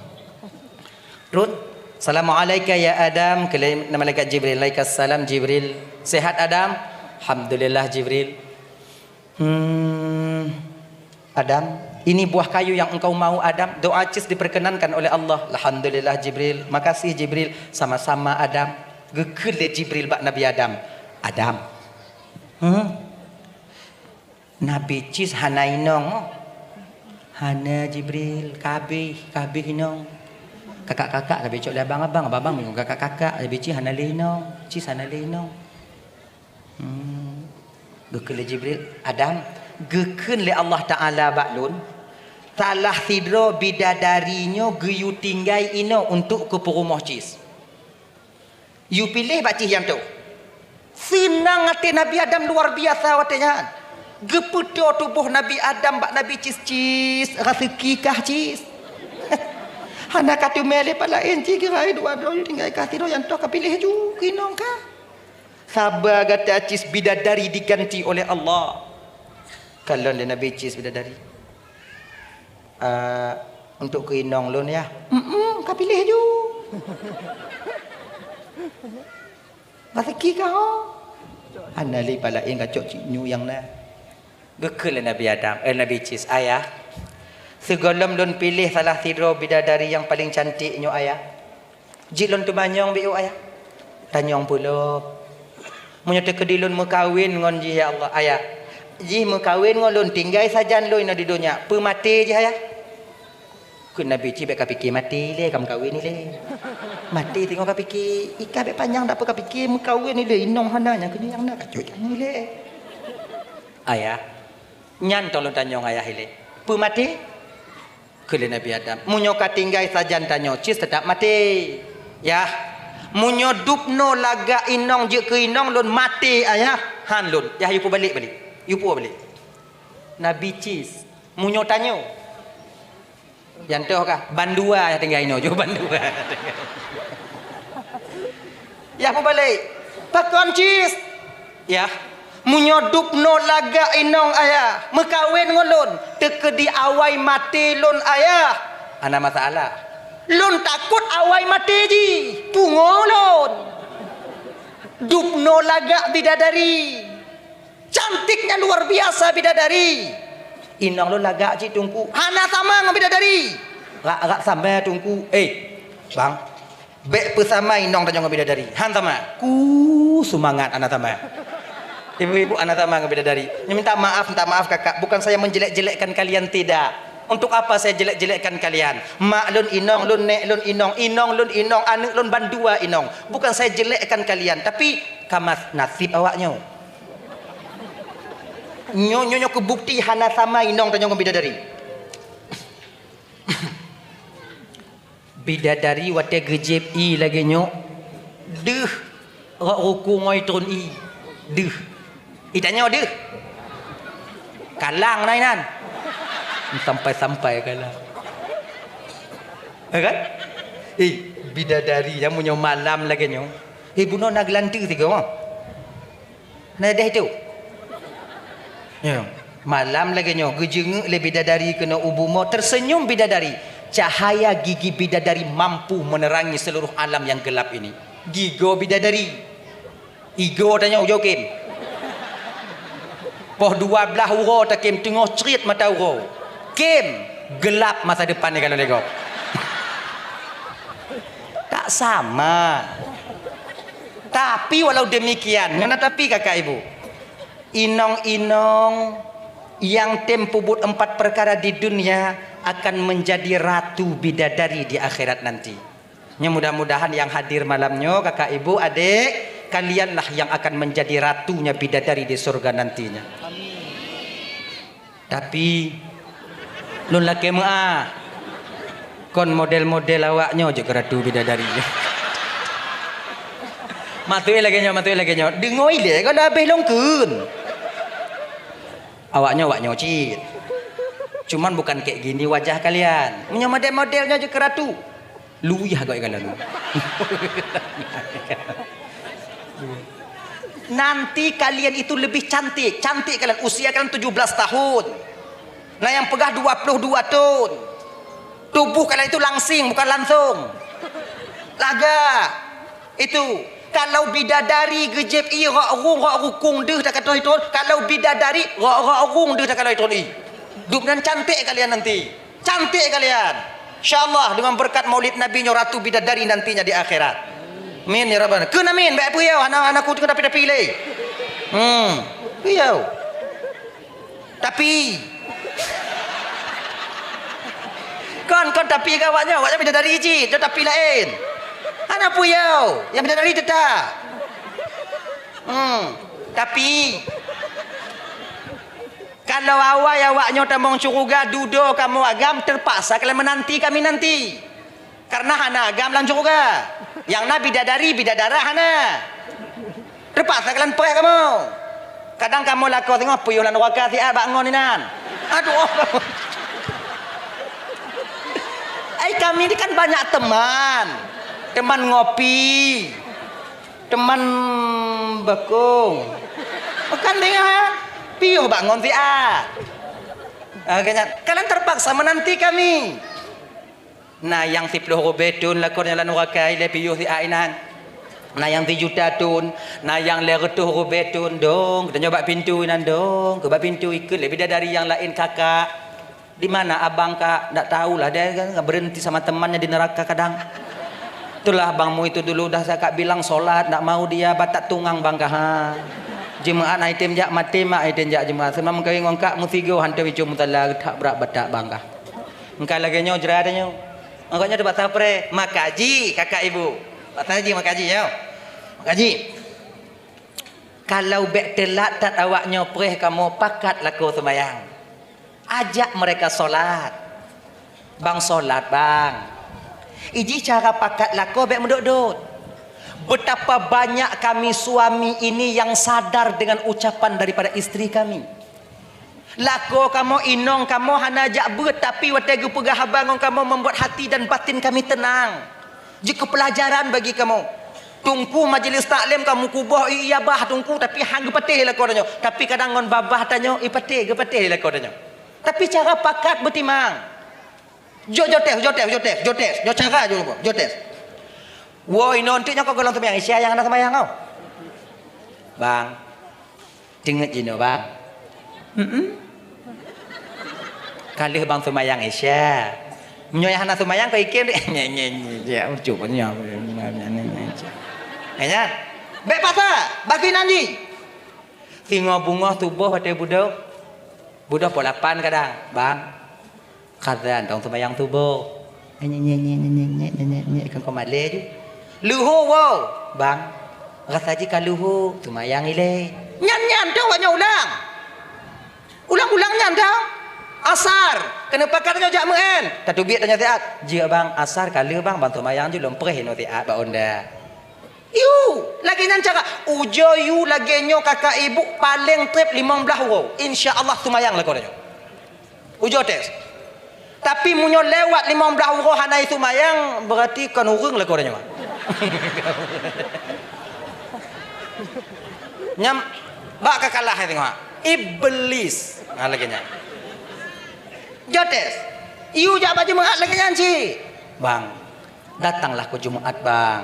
Run, "Assalamualaika ya Adam," kheun lé malaikat Jibril. "Alaikassalam Jibril." "Sehat Adam?" "Alhamdulillah Jibril." Hmm, Adam, ini buah kayu yang engkau mau, Adam. Doa Cis diperkenankan oleh Allah. Alhamdulillah, Jibril. Makasih, Jibril. Sama-sama, Adam. Geukheun lé Jibril bak Nabi Adam. Adam. Hmm? Nabi Cis hana inong. Hana, Jibril. Kabeh, kabeh inong. Kakak-kakak, kabeh cok lé abang-abang. Abang-abang meunyoe kakak-kakak. Nabi Cis hana lé inong. Cis hana lé inong. Hmm. Geukheun lé Jibril, Adam, geukheun lé Allah Ta'ala bak lôn, salah sidroe bidadari nyoe geuyue tinggai inoe untuk keu peurumoh Cis. Yue piléh bak Cis nyang toh. Seunang até Nabi Adam luar biasa watèe nyan. Geupeutoe tuboh Nabi Adam bak Nabi Cis, "Cis, raseuki kah, Cis?" "Hana ka teumè lé pat laén, Cis, kira dua droe tinggai kah sidroe nyang toh, ka piléh ju keu inong kah." Saba gata Cis, bidadari diganti oleh Allah. Kalon lé Nabi Cis bidadari. "Ah, untuk keu inong lôn ya?" "Mm-mm, ka piléh ju." "Raseuki kah ho?" "Hana lé pat laén, kacok cit nyoe nyang na." Geukheun lé Nabi Adam, eh, Nabi Cis, "Ayah, sigohlom lôn piléh salah sidroe bidadari nyang paleng cantik nyoe, Ayah. Jeuet lôn teumanyong beu, Ayah." "Tanyong peue lom?" "Meunyoe teukeudi lôn meukawen ngon jih, ya Allah, Ayah, Jih meukawen ngon lôn, tinggai sajan lôn inoe di donya. Peu maté jih ayah? Kheun Nabi, "Ci bék ka pike maté ilée, ka meukawen ilée. Maté teungoh ka pike, i ka bék panyang dak peu ka pike meukawen ilée, inong hana nyang keuneuk nyang na ka cok ilée." Ayah, nyan tong lôn tanyong ayah ilée. Peu maté? Kheun lé Nabi Adam, "Meunyoe ka tinggai sajan tanyoe, cis teutap maté. Yah, meunyoe dubnoe lagak inong jeuet keu inong lôn maté, ayah, han lôn. Yah, yue pubalék balik. Yue pubalék." Nabi cis, meunyoe tanyoe. Nyang toh kah? Bandua nyang tinggai inoe, jeuet bandua. Yah pubalék. Pakon cis? Yah, meunyoe dubnoe lagak inong ayah, meukawen ngon lôn, teukeudi awai maté lôn ayah, hana masalah. Lôn takot awai maté jih, pungo lôn. Dubnoe lagak bidadari. Cantiknya luar biasa bidadari. Inong lôn lagak cit Teungku. Hana sama ngon bidadari. Rak-rak sama Teungku. Eh, bang. Bék peusama inong tanyoe ngon bidadari. Han sama. Ku seumangat hana sama. Ibu-ibu hana sama ngon bidadari. Minta maaf, minta maaf kakak. Bukan saya menjelek-jelekkan kalian, tidak. Untuk apa saya jelek-jelekkan kalian? Mak lôn inong, lôn nék lôn inong, inong lôn inong, aneuk lôn bandua inong. Bukan saya jelekkan kalian, tapi ka mas-, nasib awaknyoe. Nyoe, nyoe, nyoe keu bukti hana sama inong tanyoe ngon bidadari. Bidadari watée geujieb ié lagée nyoe, deuh rot rukung ngon itrôn ié. Deuh. Itanyoe deuh. Kalang na inan. Sampai-sampai kalang. Ya kan? Eh, bidadari nyang meunyoe malam lagée nyoe. Eh, bunoe na geulanteue sigoe. Na deh tu. Ya. Malam lagée nyoe, geujeungeuk lé bidadari keunoe u bumoe, tersenyum bidadari. Cahaya gigi bidadari mampu menerangi seluruh alam yang gelap ini. Gigoe bidadari. Igoe tanyoe ujoe kém. Poh dua blaih uroe takém teungoh crit mata uroe. Kém, gelap masa depan nyoe ka lôn lé gob. Tak sama. Tapi walau demikian, ngon tapi kakak ibu, inong-inong nyang tem peubuet empat perkara di dunia akan menjadi ratu bidadari di akhirat nanti. Nyoe mudah-mudahan nyang hadir malam nyoe, kakak ibu, adek, kalianlah yang akan menjadi ratunya bidadari di surga nantinya. Tapi, lôn lakée meu'ah. Kon model-model awak nyoe jeuet keu ratu bidadari. Maté lagée nyoe, maté lagée nyoe. Deungoe ilée kon habéh lôn kheun. Awak nyoe, awak nyoe cit. Cuman bukan kayak gini wajah kalian. Meunyoe model-model nyoe jeuet keu ratu. Luwih agak ikalon. Nanti kalian itu lebih cantik. Cantik kalian. Usia kalian tujuh belas tahun. Nah, yang peugah dua puluh dua tahun. Tubuh kalian itu langsing, bukan langsung. Lagak. Itu. Kalau bidadari geujieb ié rot rung, rot rukung deuh takatoh itrôn. Kalau bidadari, rot, rot rung deuh takatoh itrôn ié. Dubnan cantik kalian nanti. Cantik kalian. Insya Allah dengan berkat maulid Nabi nyoe ratu bidadari nantinya di akhirat. Amin ya rabbal. Kheun amin, bék peuyao, hana, hana ku tapi-tapi lé. Hmm. Peuyao. Tapi. Kon, kon tapi keu awak nyoe, awak nyoe bidadari cit, tapi laén. Hana peuyao, nyang bidadari teutap. Hmm. Tapi. Kalau awai awak nyoe tamong syeuruga, dudoe kamoe agam, terpaksa kalian menanti kami nanti. Karena hana agam lam syeuruga. Nyang na bidadari, bidadara hana. Terpaksa kalian preh kamoe. Kadang kamoe lakoe singoh piôh lam nuraka siat bak ngon inan. Aduh. Ai kami ni kan banyak teman. Teman ngopi. Teman bakong. Kan dengah, piôh bak ngon siat. Ah, kalian terpaksa menanti kami. Na nyang siplôh rubée thon lakoe nyan lam nuraka ilée piôh siat inan. Na nyang sijuta thon, na nyang lhée reutôh rubée thon, dong, geutanyoe bak pintoe inan, dong, keu bak pintoe ikheun lé bidadari nyang laén, "Kakak, di mana abang, Kak?" "Ndak tahulah, dia kan berhenti sama temannya di neraka kadang. Itulah abangmu itu dulu dah saya Kak bilang sholat, ndak mau dia, batak tungang bang kah, ha." Jeumaat hana item jak, maté mak item jak jeumaat. Seunang meukawen ngon kak meusigoe hantom icok musala, that brat batak bang kah. Engka lagèe nyoe jra tanyoe. Engka nyoe teupat sapreh, makaji kakak ibu. Pat saji makaji nyoe. Makaji. Kalau bèk teulat that awak nyoe preh kamoe pakat lakoe seumayang. Ajak mereka sholat. Bang, sholat, bang. Iji cara pakat lakoe bèk meudot-dot. Betapa banyak kami suami ini yang sadar dengan ucapan daripada istri kami. Lakoe kamoe, inong kamoe hana jak beuet, tapi watèe geupeugah haba ngon kamoe membuat hati dan batin kami tenang. Jeuet keu peulajaran bagi kamoe. Teungku majelis taklim kamoe kuboh, i, iya bah Teungku, tapi han geupatéh lakoe tanyoe. Tapi kadang ngon babah tanyoe, ipatéh, geupatéh lakoe tanyoe. Tapi cara pakat beutimang. Jok, jok tes, jok tes, jok tes, jok tes, jok cara jok, jok tes. Woi, non tik nyoe kok golom seumayang Isya nyang hana seumayang kau. Bang. Teungeut jinoe, bang. Hmm. Ka lheueh bang seumayang Isya. Meunyoe nyang hana seumayang kau ikem deh. Nye, nye, nye, nye, ucuk nyoe. Nye, nye. Bèk paksa, bagi nan jih. Singoh beungoh suboh watèe budok. Budok pukul lapan kadang, bang. Khazan dong seumayang suboh. Nye, nye, nye, keu kau malèe ju. Luho woe, bang. Rasa jih ka luho, seumayang ilèe. Nyan, nyan, dong awak nyoe ulang. Ulang-ulang nyan dong. Asar, keuneuk pakat tanyoe jak meu'en. Tateubiet tanyoe siat. Jeuet bang, asar ka lheueh bang, bang seumayang ju lom preh inoe siat bak onda. Yue, lagèe nyan cara. Ujoe yue lagèe nyoe kakak ibu paleng trép limong blaih uroe. Insya Allah seumayang lakoe tanyoe. Ujoe tes. Tapi meunyoe lewat limong blaih uroe hana iseumayang, berarti kon ureueng lakoe tanyoe. Nyam bak ka kalah tengok. Iblis. Ha, lagèe nyan. Joe tes. Yue jak bak Jumaat lagèe nyan cit. Bang, datanglah keu Jumaat, bang.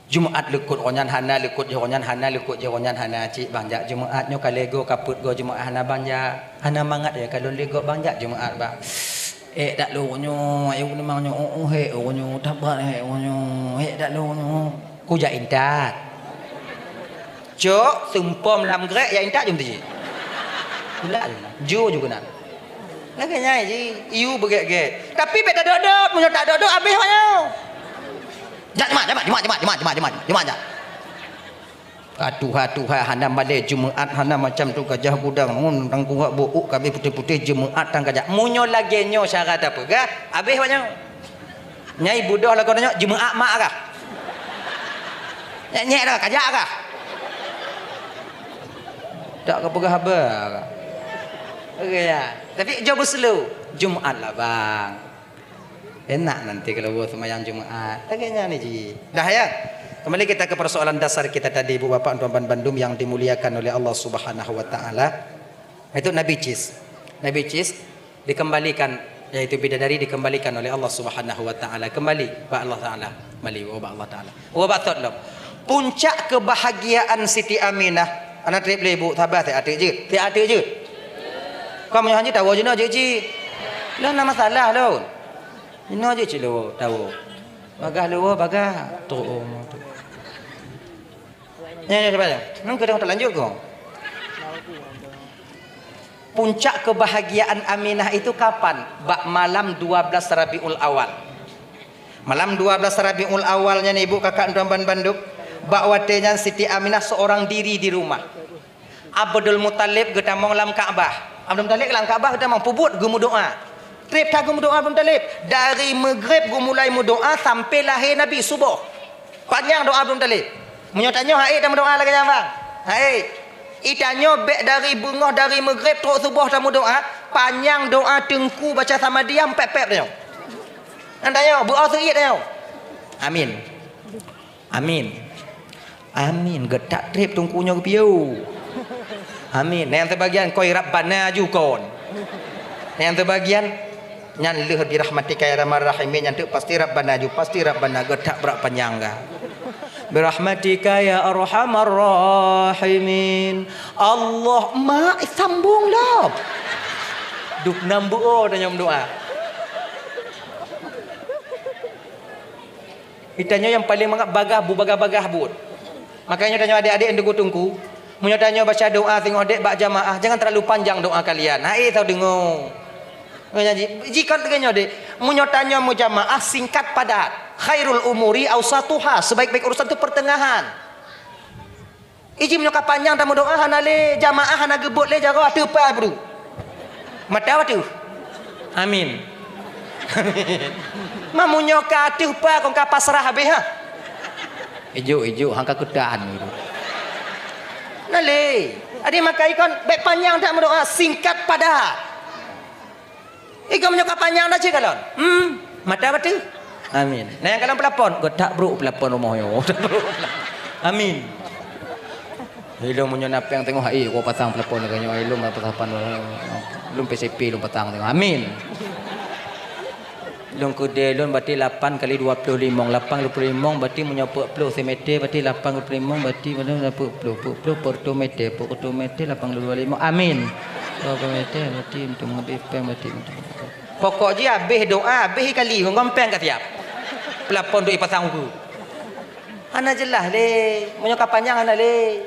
Jumaat likot awaknyan hana, likot jih awaknyan hana, likot jih awaknyan hana. Cit bang jak Jumaat nyoe ka lhèe goe, ka peuet goe Jumaat hana bang jak. Hana mangat ya ka lôn likot bang jak Jumaat bang. Hèk that lôn nyoe, ayo memang nyoe, oh, oh, hèk oh nyoe, tabat hèk oh nyoe, hèk that lôn nyoe. Kujak intat. Cok, seumpom lam grek ya intat jom tiji. Pula ju ju keunan. Lagèe nyan jih, yue beugèt-gèt. Tapi bèk tadot-dot, meunyoe tadot-dot abéh awaknyoe. Jak, Jumaat, Jumaat, Jumaat, jak. Ka tuha-tuha, hana malèe Jumaat, hana macam tu gajah gudang, ngon tangkurak buuk kabéh putéh-putéh Jumaat tan kajak. Meunyoe lagèe nyoe cara tapeugah, abéh awaknyoe. Nyai budoh lakoe tanyoe, Jumaat mak kah? Nyek-nyek dah, kajak kah? Tak ka peugah haba kah? Oke ya. Tapi jaweueb slow, Jumaat lah bang. Enak nanti kalau buat sembahyang Jumaat. Lagèe nyan ni ji. Dah ya. Kembali kita ke persoalan dasar kita tadi, Ibu Bapak, Tuan-tuan bandum yang dimuliakan oleh Allah Subhanahu wa taala. Itu Nabi Cis. Nabi Cis dikembalikan, yaitu bidadari dikembalikan oleh Allah Subhanahu wa taala. Kembali bak Allah Taala. Kembali bak Allah Taala. Wa bak thot lom. Puncak kebahagiaan Siti Aminah. Ana trép lé ibu, sabar, siat teuk jeuet. Siat teuk jeuet. Kamoe nyoe hanjeuet tawoe jinoe jeuet cit. Lôn na masalah lôn. Jinoe jeuet cit lôn tawoe. Bagah lôn, bagah. Trok. Nyan, nyan, cuba nyan. Nang keudeh talanjut kong. Puncak kebahagiaan Aminah itu kapan? Bak malam dua belas Rabiul Awal. Malam dua belas Rabiul Awal nyan ibu kakak tuan ban bandum. Bak watèe nyan Siti Aminah seorang diri di rumah. Abdul Muthalib geutamong lam Ka'bah. Abdul Muthalib lam Ka'bah geutamong, peubuet geumeudoa. Trép that geumeudoa Abdul Muthalib. Dari Maghrib geumulai meudoa sampai lahé Nabi suboh. Panyang doa Abdul Muthalib. Meunyoe tanyoe hana tameudoa lagèe nyan, bang. Hana. Itanyoe bèk dari beungoh dari Maghrib trok suboh tameudoa, panyang doa teungku baca Samadiyah pép-pép tanyoe. Nyan tanyoe, beuo seuiet tanyoe. Amin. Amin. Amin. Geutak trép teungku nyoe geupiôh. Amin. Nyang teubagian koi Rabbana ju kon. Nyang teubagian nyan lheueh birahmatika ya arhamar rahimin, nyan teuk pasti Rabbana ju, pasti Rabbana geutak brat panyang ga. Birahmatika ya arhamar rahimin. Allah, mak sambung lom. Duk nam beuo tanyong doa. Itanyoe nyang paleng mangat bagah bu, bagah-bagah buet. Makanya tanyoe adék-adék nyang teungku-teungku, Meunyoe tanyoe baca doa singoh dek bak jamaah, jangan terlalu panjang doa kalian. Hai, tau deungoe. Meunyoe ji-, jikon lagèe nyoe dek. Meunyoe tanyoe meujamaah, singkat padat. Khairul umuri ausatuha, sebaik-baik urusan tu pertengahan. Iji meunyoe ka panyang tameudoa hana lé, jamaah hana geubeuet lé jaroe ateueh pai bru. Mata ateueh. Amin. Amin. Ma meunyoe ka ateueh pai kon ka pasrah habéh ha. Ijok-ijok hangka keutan gitu. Na lé. Adi makai kon bèk panyang that meudoa, singkat padat. Igoe meunyoe ka panyang dah cit kalon. Hmm, mata bateue. Amin. Nah, nyang kalon peulapon, geutak brok peulapon rumoh nyoe. Amin. Ilôn meunyoe na péng teungoh hai, gua pasang peulapon lagèe nyoe, ilôn pasang pan, ilôn P C P ilôn pasang teungoh. Amin. Lôn keudè lôn berarti lapan kali dua puluh limong. Lapan kali dua puluh limong berarti meunyoe peuet ploh simètè berarti lapan kali dua puluh limong berarti mana peuet ploh, peuet ploh per satu mètè, per satu mètè lapan kali dua puluh limong. Amin. Dua puluh mètè berarti untuk habéh péng berarti untuk. Pokok jih habéh doa, habéh kali, ngon péng ka siap. Peulapon duk ipasang ukeue. Hana jeulaih lé, meunyoe ka panyang hana lé.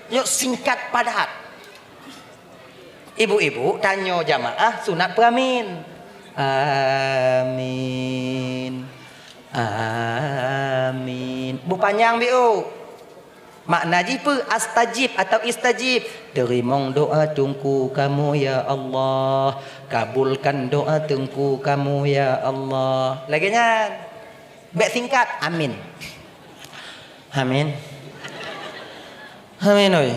Yok singkat padat. Ibu-ibu tanyoe jamaah sunat peuamin. Amin. Amin. Beupanyang biôh. Makna jih peue? Astajib atau istajib. Teurimong doa teungku kamoe ya Allah. Kabulkan doa teungku kamoe ya Allah. Lagèe nyan. Bèk singkat, amin. Amin. Amin oi.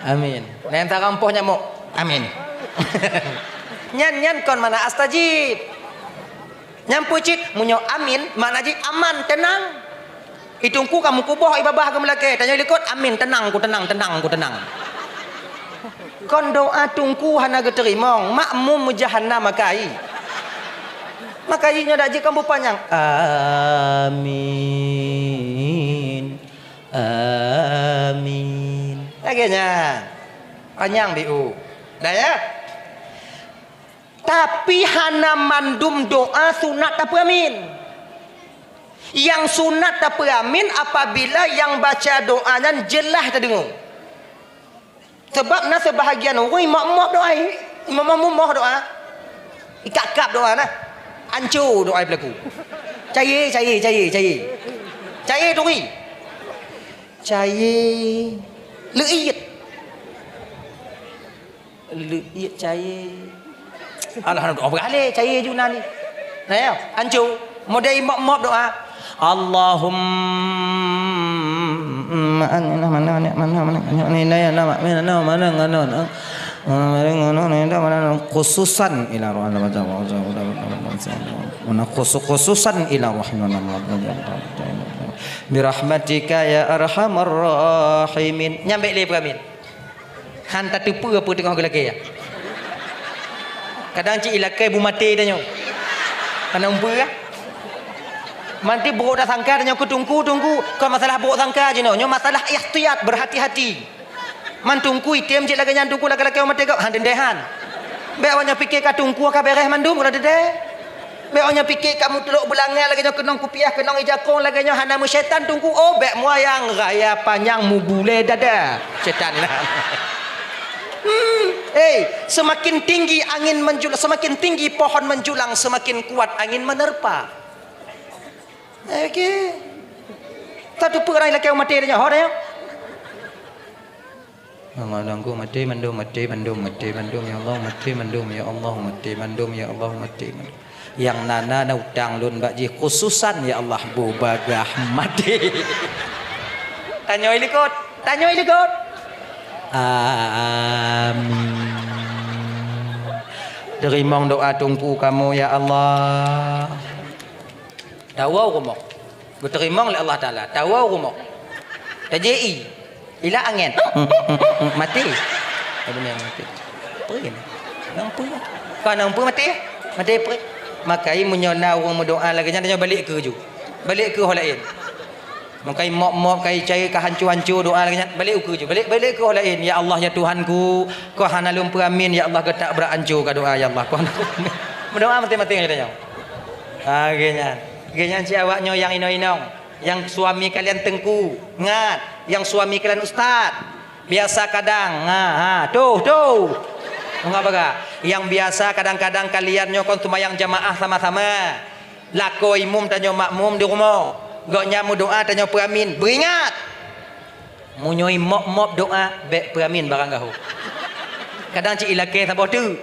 Amin. Nyan tarang poh nyamok. Amin. Nyan, nyan kon makna astajib. Nyan peue cit, meunyoe amin, makna jih aman, teunang. Itungku ka meukuboh i babah geumeulakèe, tanyoe likot, amin, teunang ku, teunang, teunang ku, teunang. Kon doa tungku hana geuteurimong, makmum meujahanam makai. Makai nyoe dak jih kon beupanyang. Amin. Amin. Lagèe nyan. Panyang biôh. Dah ya? Tapi hana mandum doa sunat tapeuamin. Nyang sunat tapeuamin apabila nyang baca doa nyan jeulaih tadeungoe. Sabab na seubahagian ureueng imop-mop doa, imop-mop doa. Ikap-kap doa na. Anco doa peulaku. Caye, caye, caye, caye. Caye turi. Caye leuiet. Leuiet caye. Alhamdulillah, oh, beuralé caye ju na ni. Nah, ya, anco. Model imop-mop doa. Allahumma khususan ila rahman, khususan ila rahman. Birahmatika ya arhamar rahimin. Nyang bèk lé peuamin. Han tateupeue peue teungoh geulakèe. Kadang cit ilakèe bu maté tanyoe. Hana umpeue kah? Manti brok tasangka tanyoe keu tungku, tungku. Kon masalah brok sangka jinoe. Nyoe masalah ihtiyat, berhati-hati. Man tungku item cit lagèe nyan tungku lagèe-lagèe maté gob. Han teuntèe han. Bèk awak nyoe pike ka tungku ka bèrèh mandum, ka teuntèe. Bèk awak nyoe pike ka meutrok beulangan lagèe nyoe keunong kupiah, keunong ijakong lagèe nyoe hana meusyaitan tungku. Oh, bèk muayang raya panyang mubulé dada. Syaitan lah. Hmm, eh, semakin tinggi angin menjulang, semakin tinggi pohon menjulang, semakin kuat angin menerpa. Oke. Tateupeue rai lakèe maté tanyoe, ho tanyoe. Mama dangku maté mandum, maté mandum, maté mandum, ya Allah, maté mandum, ya Allah, maté mandum, ya Allah, maté mandum. Nyang na, na, na utang lôn bak jih khususan, ya Allah, bubagah maté. Tanyoe likot, tanyoe likot. Amin. Teurimong doa tungku kamoe, ya Allah. Tawoe rumoh. Geuteurimong lé Allah Taala. Tawoe rumoh. Tajék ie. Ila angén. Maté. Adu nyan maté. Peue nyan? Nang peue? Ka nang peue maté? Maté peue? Makai meunyoe na ureueng meudoa lagèe nyan, tanyoe balek keu ju. Balek keu ho laén. Makai mop-mop, kai cai ka hanco-hanco doa lagèe nyan, balek ukeue ju. Balek, balek keu ho laén. Ya Allah, ya Tuhanku, keu hana lôn peuamin, ya Allah, geutak brat hanco ka doa, ya Allah. Keu hana meudoa maté-maté ngon tanyoe. Ha, lagèe nyan. Lagèe nyan cit awak nyoe nyang inong-inong, nyang suami kalian teungku, ngat, nyang suami kalian ustaz. Biasa kadang, ha, ha, tuh, tuh. Enggak bagah. Yang biasa kadang-kadang kalian nyoe kon seumayang jamaah sama-sama. Lakoe imum tanyoe makmum di rumoh. Gobnyan meudoa tanyoe peuamin. Beuingat! Meunyoe mop-mop doa, bék peuamin barang gaho. Kadang cit ilakée saboh teuk.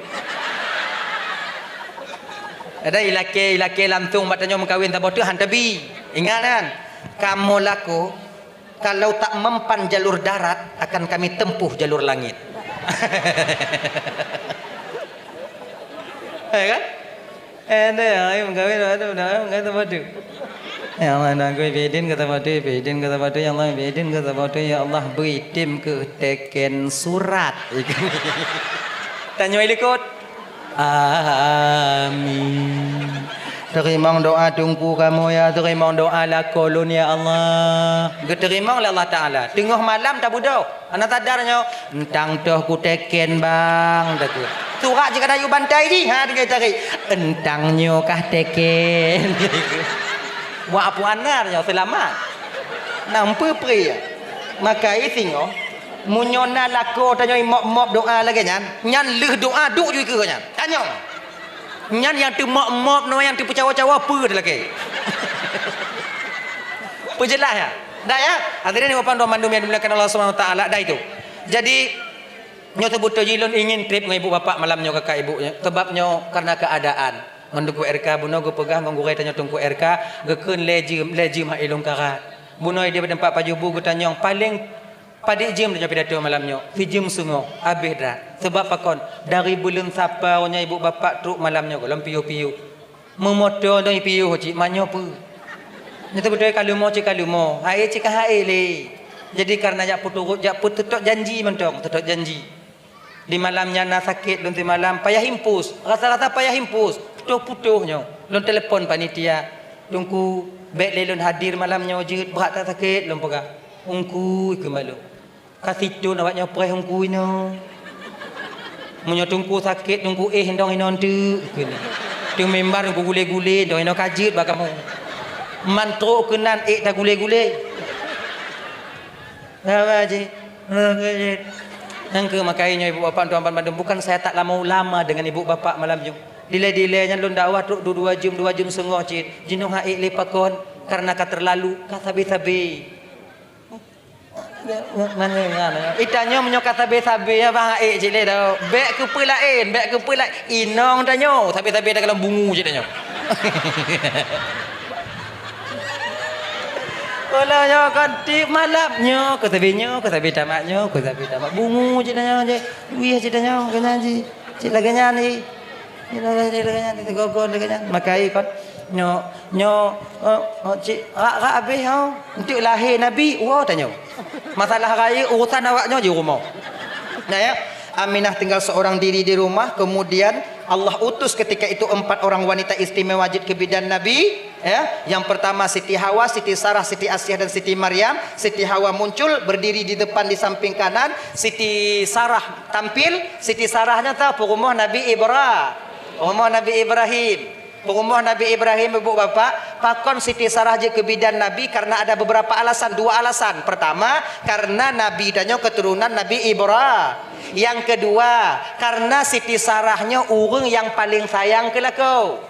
Kadang ilakée, ilakée langsong bak tanyoe meukawen saboh teuk han tabi. Ingat kan? Kamoe lakoe, kalau tak mempan jalur darat, akan kami tempuh jalur langit. Ya kan? Eh, deh, ayo meukawen, aduh, dah, ayo meukawen saboh teuk. Ya Allah, dah, aku bidin keu saboh teuk, bidin keu saboh teuk, ya Allah, bidin keu saboh teuk, ya Allah, beuitem keu teken surat. Tanyoe likot. Amin. Teurimong doa teungku kamoe, ya, teurimong doa lakoe lôn, ya Allah. Geuteurimong lé Allah Taala. Teungoh malam tabeudoh. Hana sadar nyoe, "Eunteuk toh kuteken, Bang," takheun. Surat jih ka na yue bantai jih, ha, tinggai tarék. "Eunteuk nyoe kah teken." Wah, Apu Anar nyoe seulamat. Nam peue-peue ya. Maka isingoh, meunyoe na lakoe tanyoe mop-mop doa lagée nyan, nyan lheueh doa duek ju ikeue nyan. Tanyoe. Nyan nyang teumop-mop nyoe, nyang teupeucawa-cawa peue teuh lakée. Peujeulaih ya? Dak ya? Hadirin ibu bapak mandum yang dimuliakan Allah Subhanahu wa taala, dah itu. Jadi, nyoe seubeutôi jih lôn ingin trip ngon ibu bapak malam nyoe, kakak ibu nyoe. Sebab nyoe karena keadaan. Ngon Teungku R K bunoe geupeugah ngon gurée tanyoe Teungku R K, geukheun lhée jeuem, lhée jeuem hai lôn karat. Bunoe di teumpat pajoh bu geutanyong, paleng padit jeuem tanyoe pidato malam nyoe? Sijeuem seungoh, habéh dah. Sebab pakon? Dari buleuen Sapa nyoe ibu bapak trok malam nyoe gohlom piôh-piôh. Meumoto nyoe piôh cit, manyoe peue? Nyoe teubeutôi ka leumo cit ka leumo, haé cit ka haé lé. Jadi karena jak peuturot, jak peuteutôt janji mantong, teutôt janji. Di malam nyan na sakét lôn simalam, payah impus, rasa-rasa payah impus, putôh-putôh nyoe. Lôn telepon panitia, "Teungku, bék lé lôn hadir malam nyoe jeuet, brat that sakét," lôn peugah. "Ungkui," kheun bak lôn. "Ka sithon awak nyoe preh ungkui nyoe. Meunyoe Teungku sakét, Teungku éh indong inoe teuk," kheun. "Teumimbar Teungku gulé-gulé, indong inoe ka jeuet bak kamoe. Man trok keunan ék tagulé-gulé." Apa cit? Nyang keu makai nyoe ibu bapak tuan ban bandum, bukan saya tak lama ulama dengan ibu bapak malam nyoe. Dilée-dilée nyan lôn dakwah trok dua, dua jeuem, dua jeuem seungoh cit. Jinoe han ék lé pakon, karena ka terlalu, ka sabe-sabe. Mana, mana? Itanyoe meunyoe ka sabe-sabe, ya, bah han ék cit lé tau. Bék keu peue laén, bék keu peue laén. Inong tanyoe, sabe-sabe dah kalon bungu cit tanyoe. Ulah nyoe kon tiep malam nyoe, keu sabe nyoe, keu sabe tamat nyoe, keu sabe tamat. Bungu cit tanyoe, cit. Wih cit tanyoe, keu nyan cit. Cit lagée nyan, ih. Cit lagée, cit lagée nyan, cit gogon lagée nyan. Makai kon. Nyoe, nyoe, eh, eh, cit rak-rak habéh nyoe. Enteuk lahé Nabi, woe tanyoe. Masalah rayeuk urusan awak nyoe di rumoh. Nah, ya. Aminah tinggal seorang diri di rumah, kemudian Allah utus ketika itu empat orang wanita istimewa jeuet keu bidan Nabi, ya. Yang pertama Siti Hawa, Siti Sarah, Siti Asiah, dan Siti Maryam. Siti Hawa muncul, berdiri di depan, di samping kanan. Siti Sarah tampil. Siti Sarah nyan teuh peurumoh Nabi Ibra-, peurumoh Nabi Ibrahim. Peurumoh Nabi Ibrahim, ibu bapak, pakon Siti Sarah jeuet keu bidan Nabi? Karena ada beberapa alasan, dua alasan. Pertama, karena Nabi tanyoe keturunan Nabi Ibra-, yang kedua, karena Siti Sarah nyoe ureuëng nyang paleng sayang keu lakoe.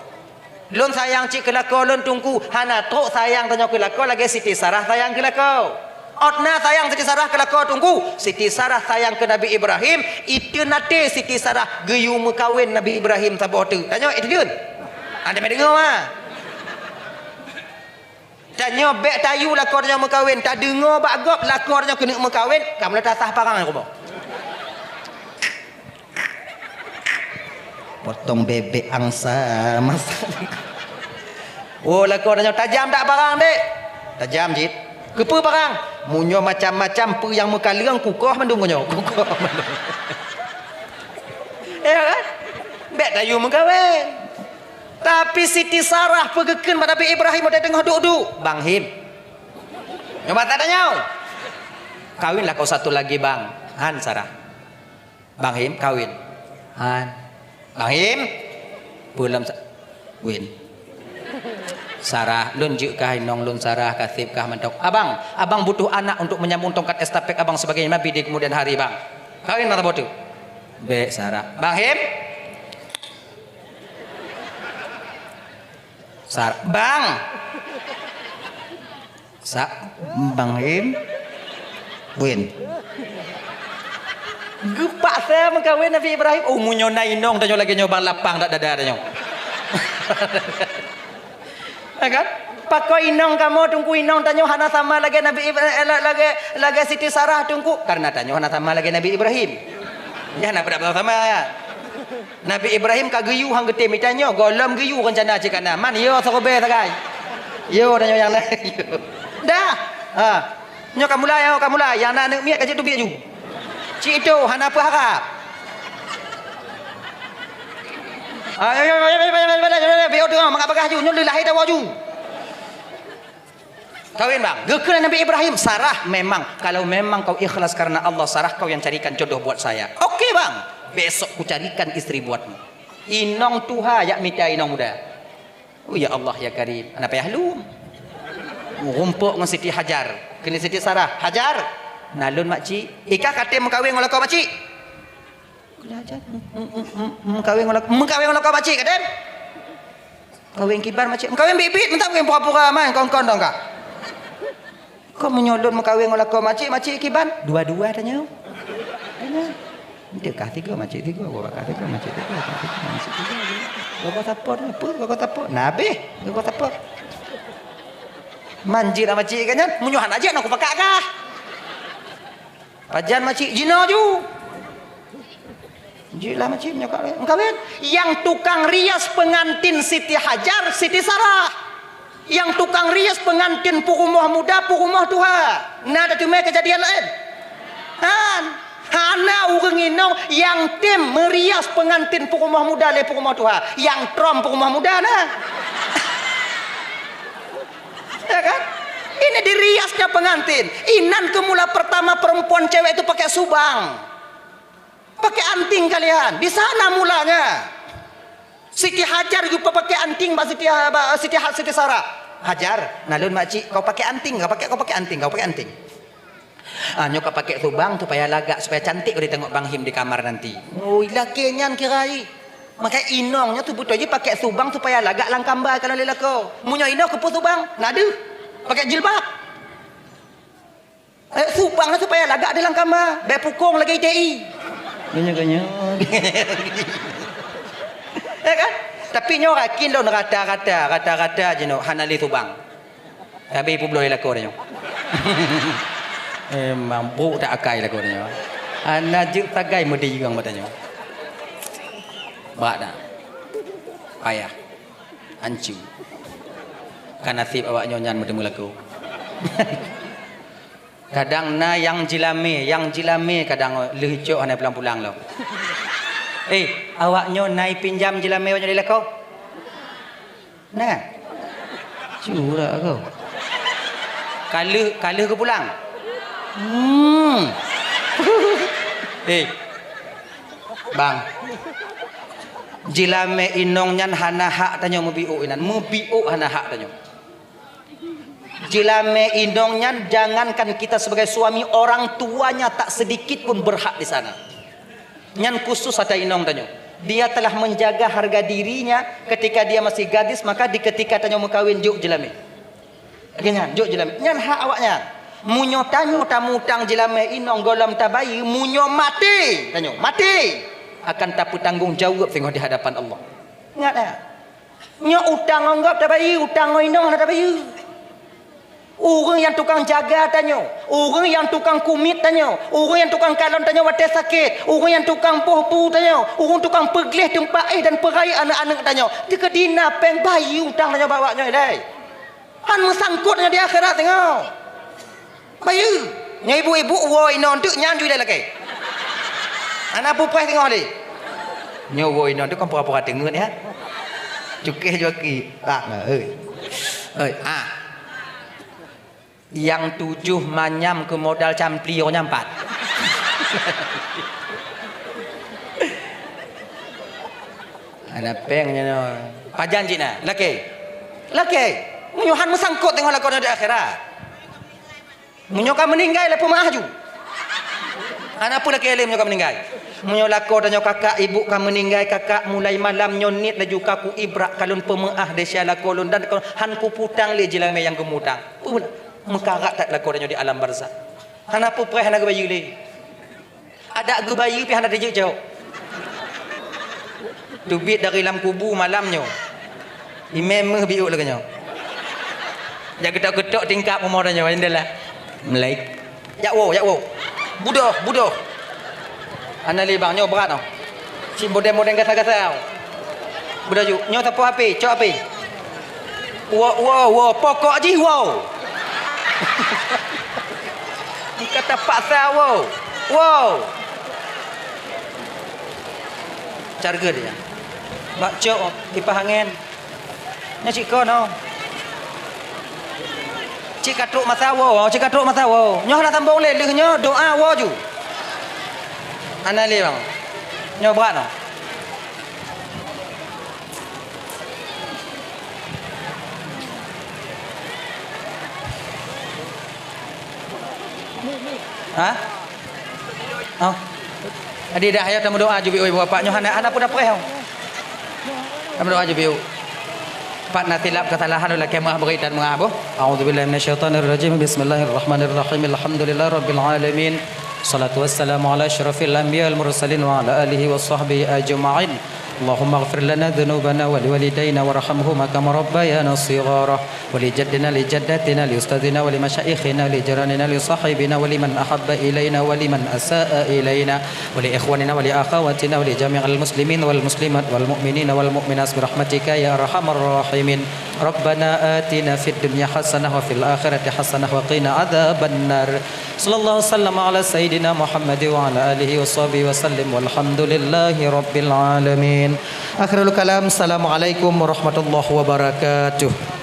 Lôn sayang cit keu lakoe lôn Teungku, hana trok sayang tanyoe keu lakoe lagée Siti Sarah sayang keu lakoe. Ôt na sayang Siti Sarah keu lakoe Teungku, Siti Sarah sayang keu Nabi Ibrahim, itu nanti Siti Sarah geuyue meukawen Nabi Ibrahim saboh teuk. Tanyoe itu jeuet. Ada meudeungoe ma? Tanyoe bék tayue lakoe tanyoe meukawen, tadeungoe bak gob lakoe tanyoe keuneuk meukawen, kamoe tasah parang rumoh. Potong bebek angsa masa. Oh, lakoe tanyoe tajam dak parang, Dek? Tajam cit. Keupeue parang? Meunyoe macam-macam peue nyang meukaleueng kukoh mandum nyoe. Kukoh mandum. Ya kan? Bék tayue meukawen. Tapi Siti Sarah peugeukeun bak Nabi Ibrahim watée teungoh duek-duek, "Bang Him." Nyoe bak tanyoe. "Kawinlah kau satu lagi, Bang." "Han, Sarah." "Bang Him, kawin." "Han." "Bang Him." "Peue lom sa-, win." Sarah, lôn jeuet kah inong lôn Sarah, ka seb kah mantong. Abang, abang butuh anak untuk menyambung tongkat estafet abang sebagai nabi di kemudian hari, bang. Kawin mata bodoh. Bek Sarah. Bang Him? Sar-, bang. Sa-, Bang Him? Win. Geupaksa meukawen Nabi Ibrahim. Oh, meunyoe na inong tanyoe lagèe nyoe bang lapang dak dada tanyoe. Ya kan? Pakon inong kamoe Teungku, inong tanyoe hana sama lagèe Nabi Ibra-, eh, la-, lagèe, lagèe Siti Sarah Teungku. Karena tanyoe hana sama lagèe Nabi Ibrahim. Ya, hana peue-peue sama ya. Nabi Ibrahim ka geuyue han geutem, tanyoe gohlom geuyue rencana cit ka na. Man, yo, siribèe sagai. Yo, tanyoe nyang na. Yo. Dah. Ha. Nyoe ka mulai, nyoe ka mulai. Nyang na aneuk miet ka jeuet teubiet ju. Cit itu, hana peue harap. Ah, yo, yo, yo, yo, yo, yo, yo, yo, yo, yo, yo, mangat bagah ju. Nyoe lé lahé tawoe ju. Kawin, bang. Geukheun Nabi Ibrahim, Sarah, memang, kalau memang kau ikhlas karena Allah, Sarah, kau yang carikan jodoh buat saya. Oke, bang. Besok kucarikan istri buatmu. Inong tuha jak mita inong muda. Oh, ya Allah, ya Karim. Hana payah lom. Rumpok ngon Siti Hajar. Kheun Siti Sarah, "Hajar, na lôn makcik." "Ika ka tem meukawen ngon lakoe makcik?" Belajar. Em, em, em, em, meukawen ngon lak-, meukawen ngon lakoe makcik, ka tem? Kawén kiban makcik. Meukawen biet-biet, mantap kawén pura-pura man, kon-kon dong ka. Kok meunyoe lôn meukawen ngon lakoe makcik, makcik kiban? Dua-dua tanyoe. Ente kah tiga, makcik tiga, gua kah tiga, makcik tiga, kah tiga, makcik tiga. Gua kah sapot, apa? Gua kah sapot. Nah, habéh. Gua kah sapot. Manjit lah makcik kan nyan. Meunyoe hana jeuet, nak kupakat kah? Pajan makcik jinoe ju. Jilah makcik nyoe ka meukawen. Yang tukang rias pengantin Siti Hajar, Siti Sarah. Yang tukang rias pengantin peurumoh muda, peurumoh tuha. Na tateumé keujadian laén? Han. Hana ureuëng inong nyang tem meurias pengantin peurumoh muda lé peurumoh tuha. Nyang trom peurumoh muda na. Ya kan? Ini diriasnya pengantin. Inan keu mula pertama perempuan cewek itu pakai subang. Pakai anting kalian. Di sana mulanya. Siti Hajar juga pakai anting bak Siti, bak Siti, Siti Sarah. "Hajar, na lôn makcik, kau pakai anting, kau pakai, kau pakai anting, kau pakai anting." Ah, nyoe ka pakai subang supaya lagak, supaya cantik udah tengok Bang Him di kamar nanti. Oh, ilakèe nyan kira i. Maka inong nyoe tu beutôi jih pakai subang supaya lagak lam kamba kalau lelaki. Meunyoe inong keupeue subang, na deuh. Pakai jilbab. Eh, subang lah supaya lagak di lam kamba. Bèk pukong lagèe I T I. Ganyang-ganyang. Ya kan? Tapi nyoe rakin lôn rata-rata, rata-rata jinoe hana lé subang. Habéh publoe lakoe nyoe. Memang brok that akai lakoe nyoe. Hana jeuet sagai meudiyueng mata nyoe. Brat dah. Payah. Hancu. Kan nasib awak nyoe nyan meuteumé lakoe. Kadang na nyang jilamé, nyang jilamé kadang lheueh cok hana pulang-pulang lom. Eh, awak nyoe na ipinjam jilamé awak nyoe di lakoe? Nah. Curak kau. Ka lheueh, ka lheueh geupulang. Hmm. Eh. Bang. Jilamé inong nyan hana hak tanyoe meubiôk inan. Meubiôk hana hak tanyoe. Jilamé inong nyan, jangankan kita sebagai suami, orang tuanya tak sedikit pun berhak di sana. Nyan khusus ata inong tanyoe. Dia telah menjaga harga dirinya ketika dia masih gadis, maka di ketika tanyoe meukawen jok jilamé. Lagèe nyan, jok jilamé. Nyan hak awak nyan. Meunyoe tanyoe tamutang jilamé inong gohlom tabayeue, meunyoe maté, tanyoe maté, akan tapeutanggong jaweueb singoh di hadapan Allah. Ingat ya. Nyoe utang ngon gob tabayeue, utang ngon inong hana tabayeue. Ureuëng nyang tukang jaga tanyoe, ureuëng nyang tukang kumiet tanyoe, ureuëng nyang tukang kalon tanyoe watèe sakét, ureuëng nyang tukang boh bu tanyoe, ureuëng tukang peugleh teumpat éh dan peurayeuk aneuk-aneuk tanyoe. Teukeudi na pèng bayeue utang tanyoe bak awak nyoe ilèe. Han meusangkot nyoe di akhirat singoh. Bayeue. Nyoe ibu-ibu woe inong teuk nyan ju ilèe lakèe. Hana peue preh singoh lé. Nyoe woe inong teuk kon pura-pura teungeut ya. Cukéh joki. Ah, hei. Hei, ah. Nyang tujoh manyam keu modal campli nyan pat. Ada pèng nyan. Pajan cit na, lakèe. Lakée, meunyoe han meusangkot teungoh lakoe di akhirat. Meunyoe ka meuninggai, lé peumeu'ah ju. Hana peue lakée lé meunyoe ka meuninggai. Meunyoe lakoe tanyoe kakak ibu ka meuninggai, kakak mulai malam nyoe niet laju ka ku ibrak ka lôn peumeu'ah desya lakoe lôn dan han kuputang lé jilamé nyang geumutang. Peue meukarat that lakoe tanyoe di alam barzakh. Hana peue preh hana geubayeue lé. Adak geubayeue pih hana teujeuet jaweueb. Teubiet dari lam kubu malam nyoe. Imé méuh biôk lagée nyoe. Jak geutok-geutok tingkap rumoh tanyoe, jendela. Meulaik. Jak woe, jak woe. Budoh, budoh. Hana lé bang, nyoe brat nyoe. Cit modeng-modeng gasa-gasa. Budoh ju. Nyoe sapoh api, cok api. Wo, wo, wo, pokok jih wo. Kata paksa wo. Wo. Carga dia. Bak cok kipas angin. Nyoe cit kon, oh. Cit ka trok masa wo, cit ka trok masa wo. Nyoe hana sambong lé, lheueh nyoe doa wo ju. Hana lé bang. Nyoe brat noh. Ha? Oh. Jadi dah, ayo tameudoa ju biôh, ibu bapak. Nyoe hana, hana pun dapréh, oh. Tameudoa ju biôh. Pat na silap keusalahan, lakée meu'ah bri dan meu'ah boh. A'udzubillahi minasyaitonirrajim. Bismillahirrahmanirrahim. Alhamdulillahirabbil alamin. Salatu wassalamu ala asyrafil anbiya wal mursalin wa ala alihi wa sahbihi ajma'in. Allahumma ighfir lana dzunubana wa liwalidaina warhamhuma kama rabbayana shighara. Wa li jaddina, li jaddatina, li ustadzina, wa li masyaikhina, li jiranina, li sahibina, wa liman ahabba ilaina, wa liman asa'a ilaina, wa li ikhwanina, wa li akhawatina, wa li jami'il muslimin wal muslimat, wal mu'minina wal mu'minat, bi rahmatika ya arhamar rahimin. Rabbana atina fid dunya hasanah wa fil akhirati hasanah wa qina adzabannar. Sallallahu wasallam ala sayyidina Muhammad wa ala alihi wa sahbihi wa sallim, walhamdulillahi rabbil alamin. Akhirul kalam, assalamualaikum warahmatullahi wabarakatuh.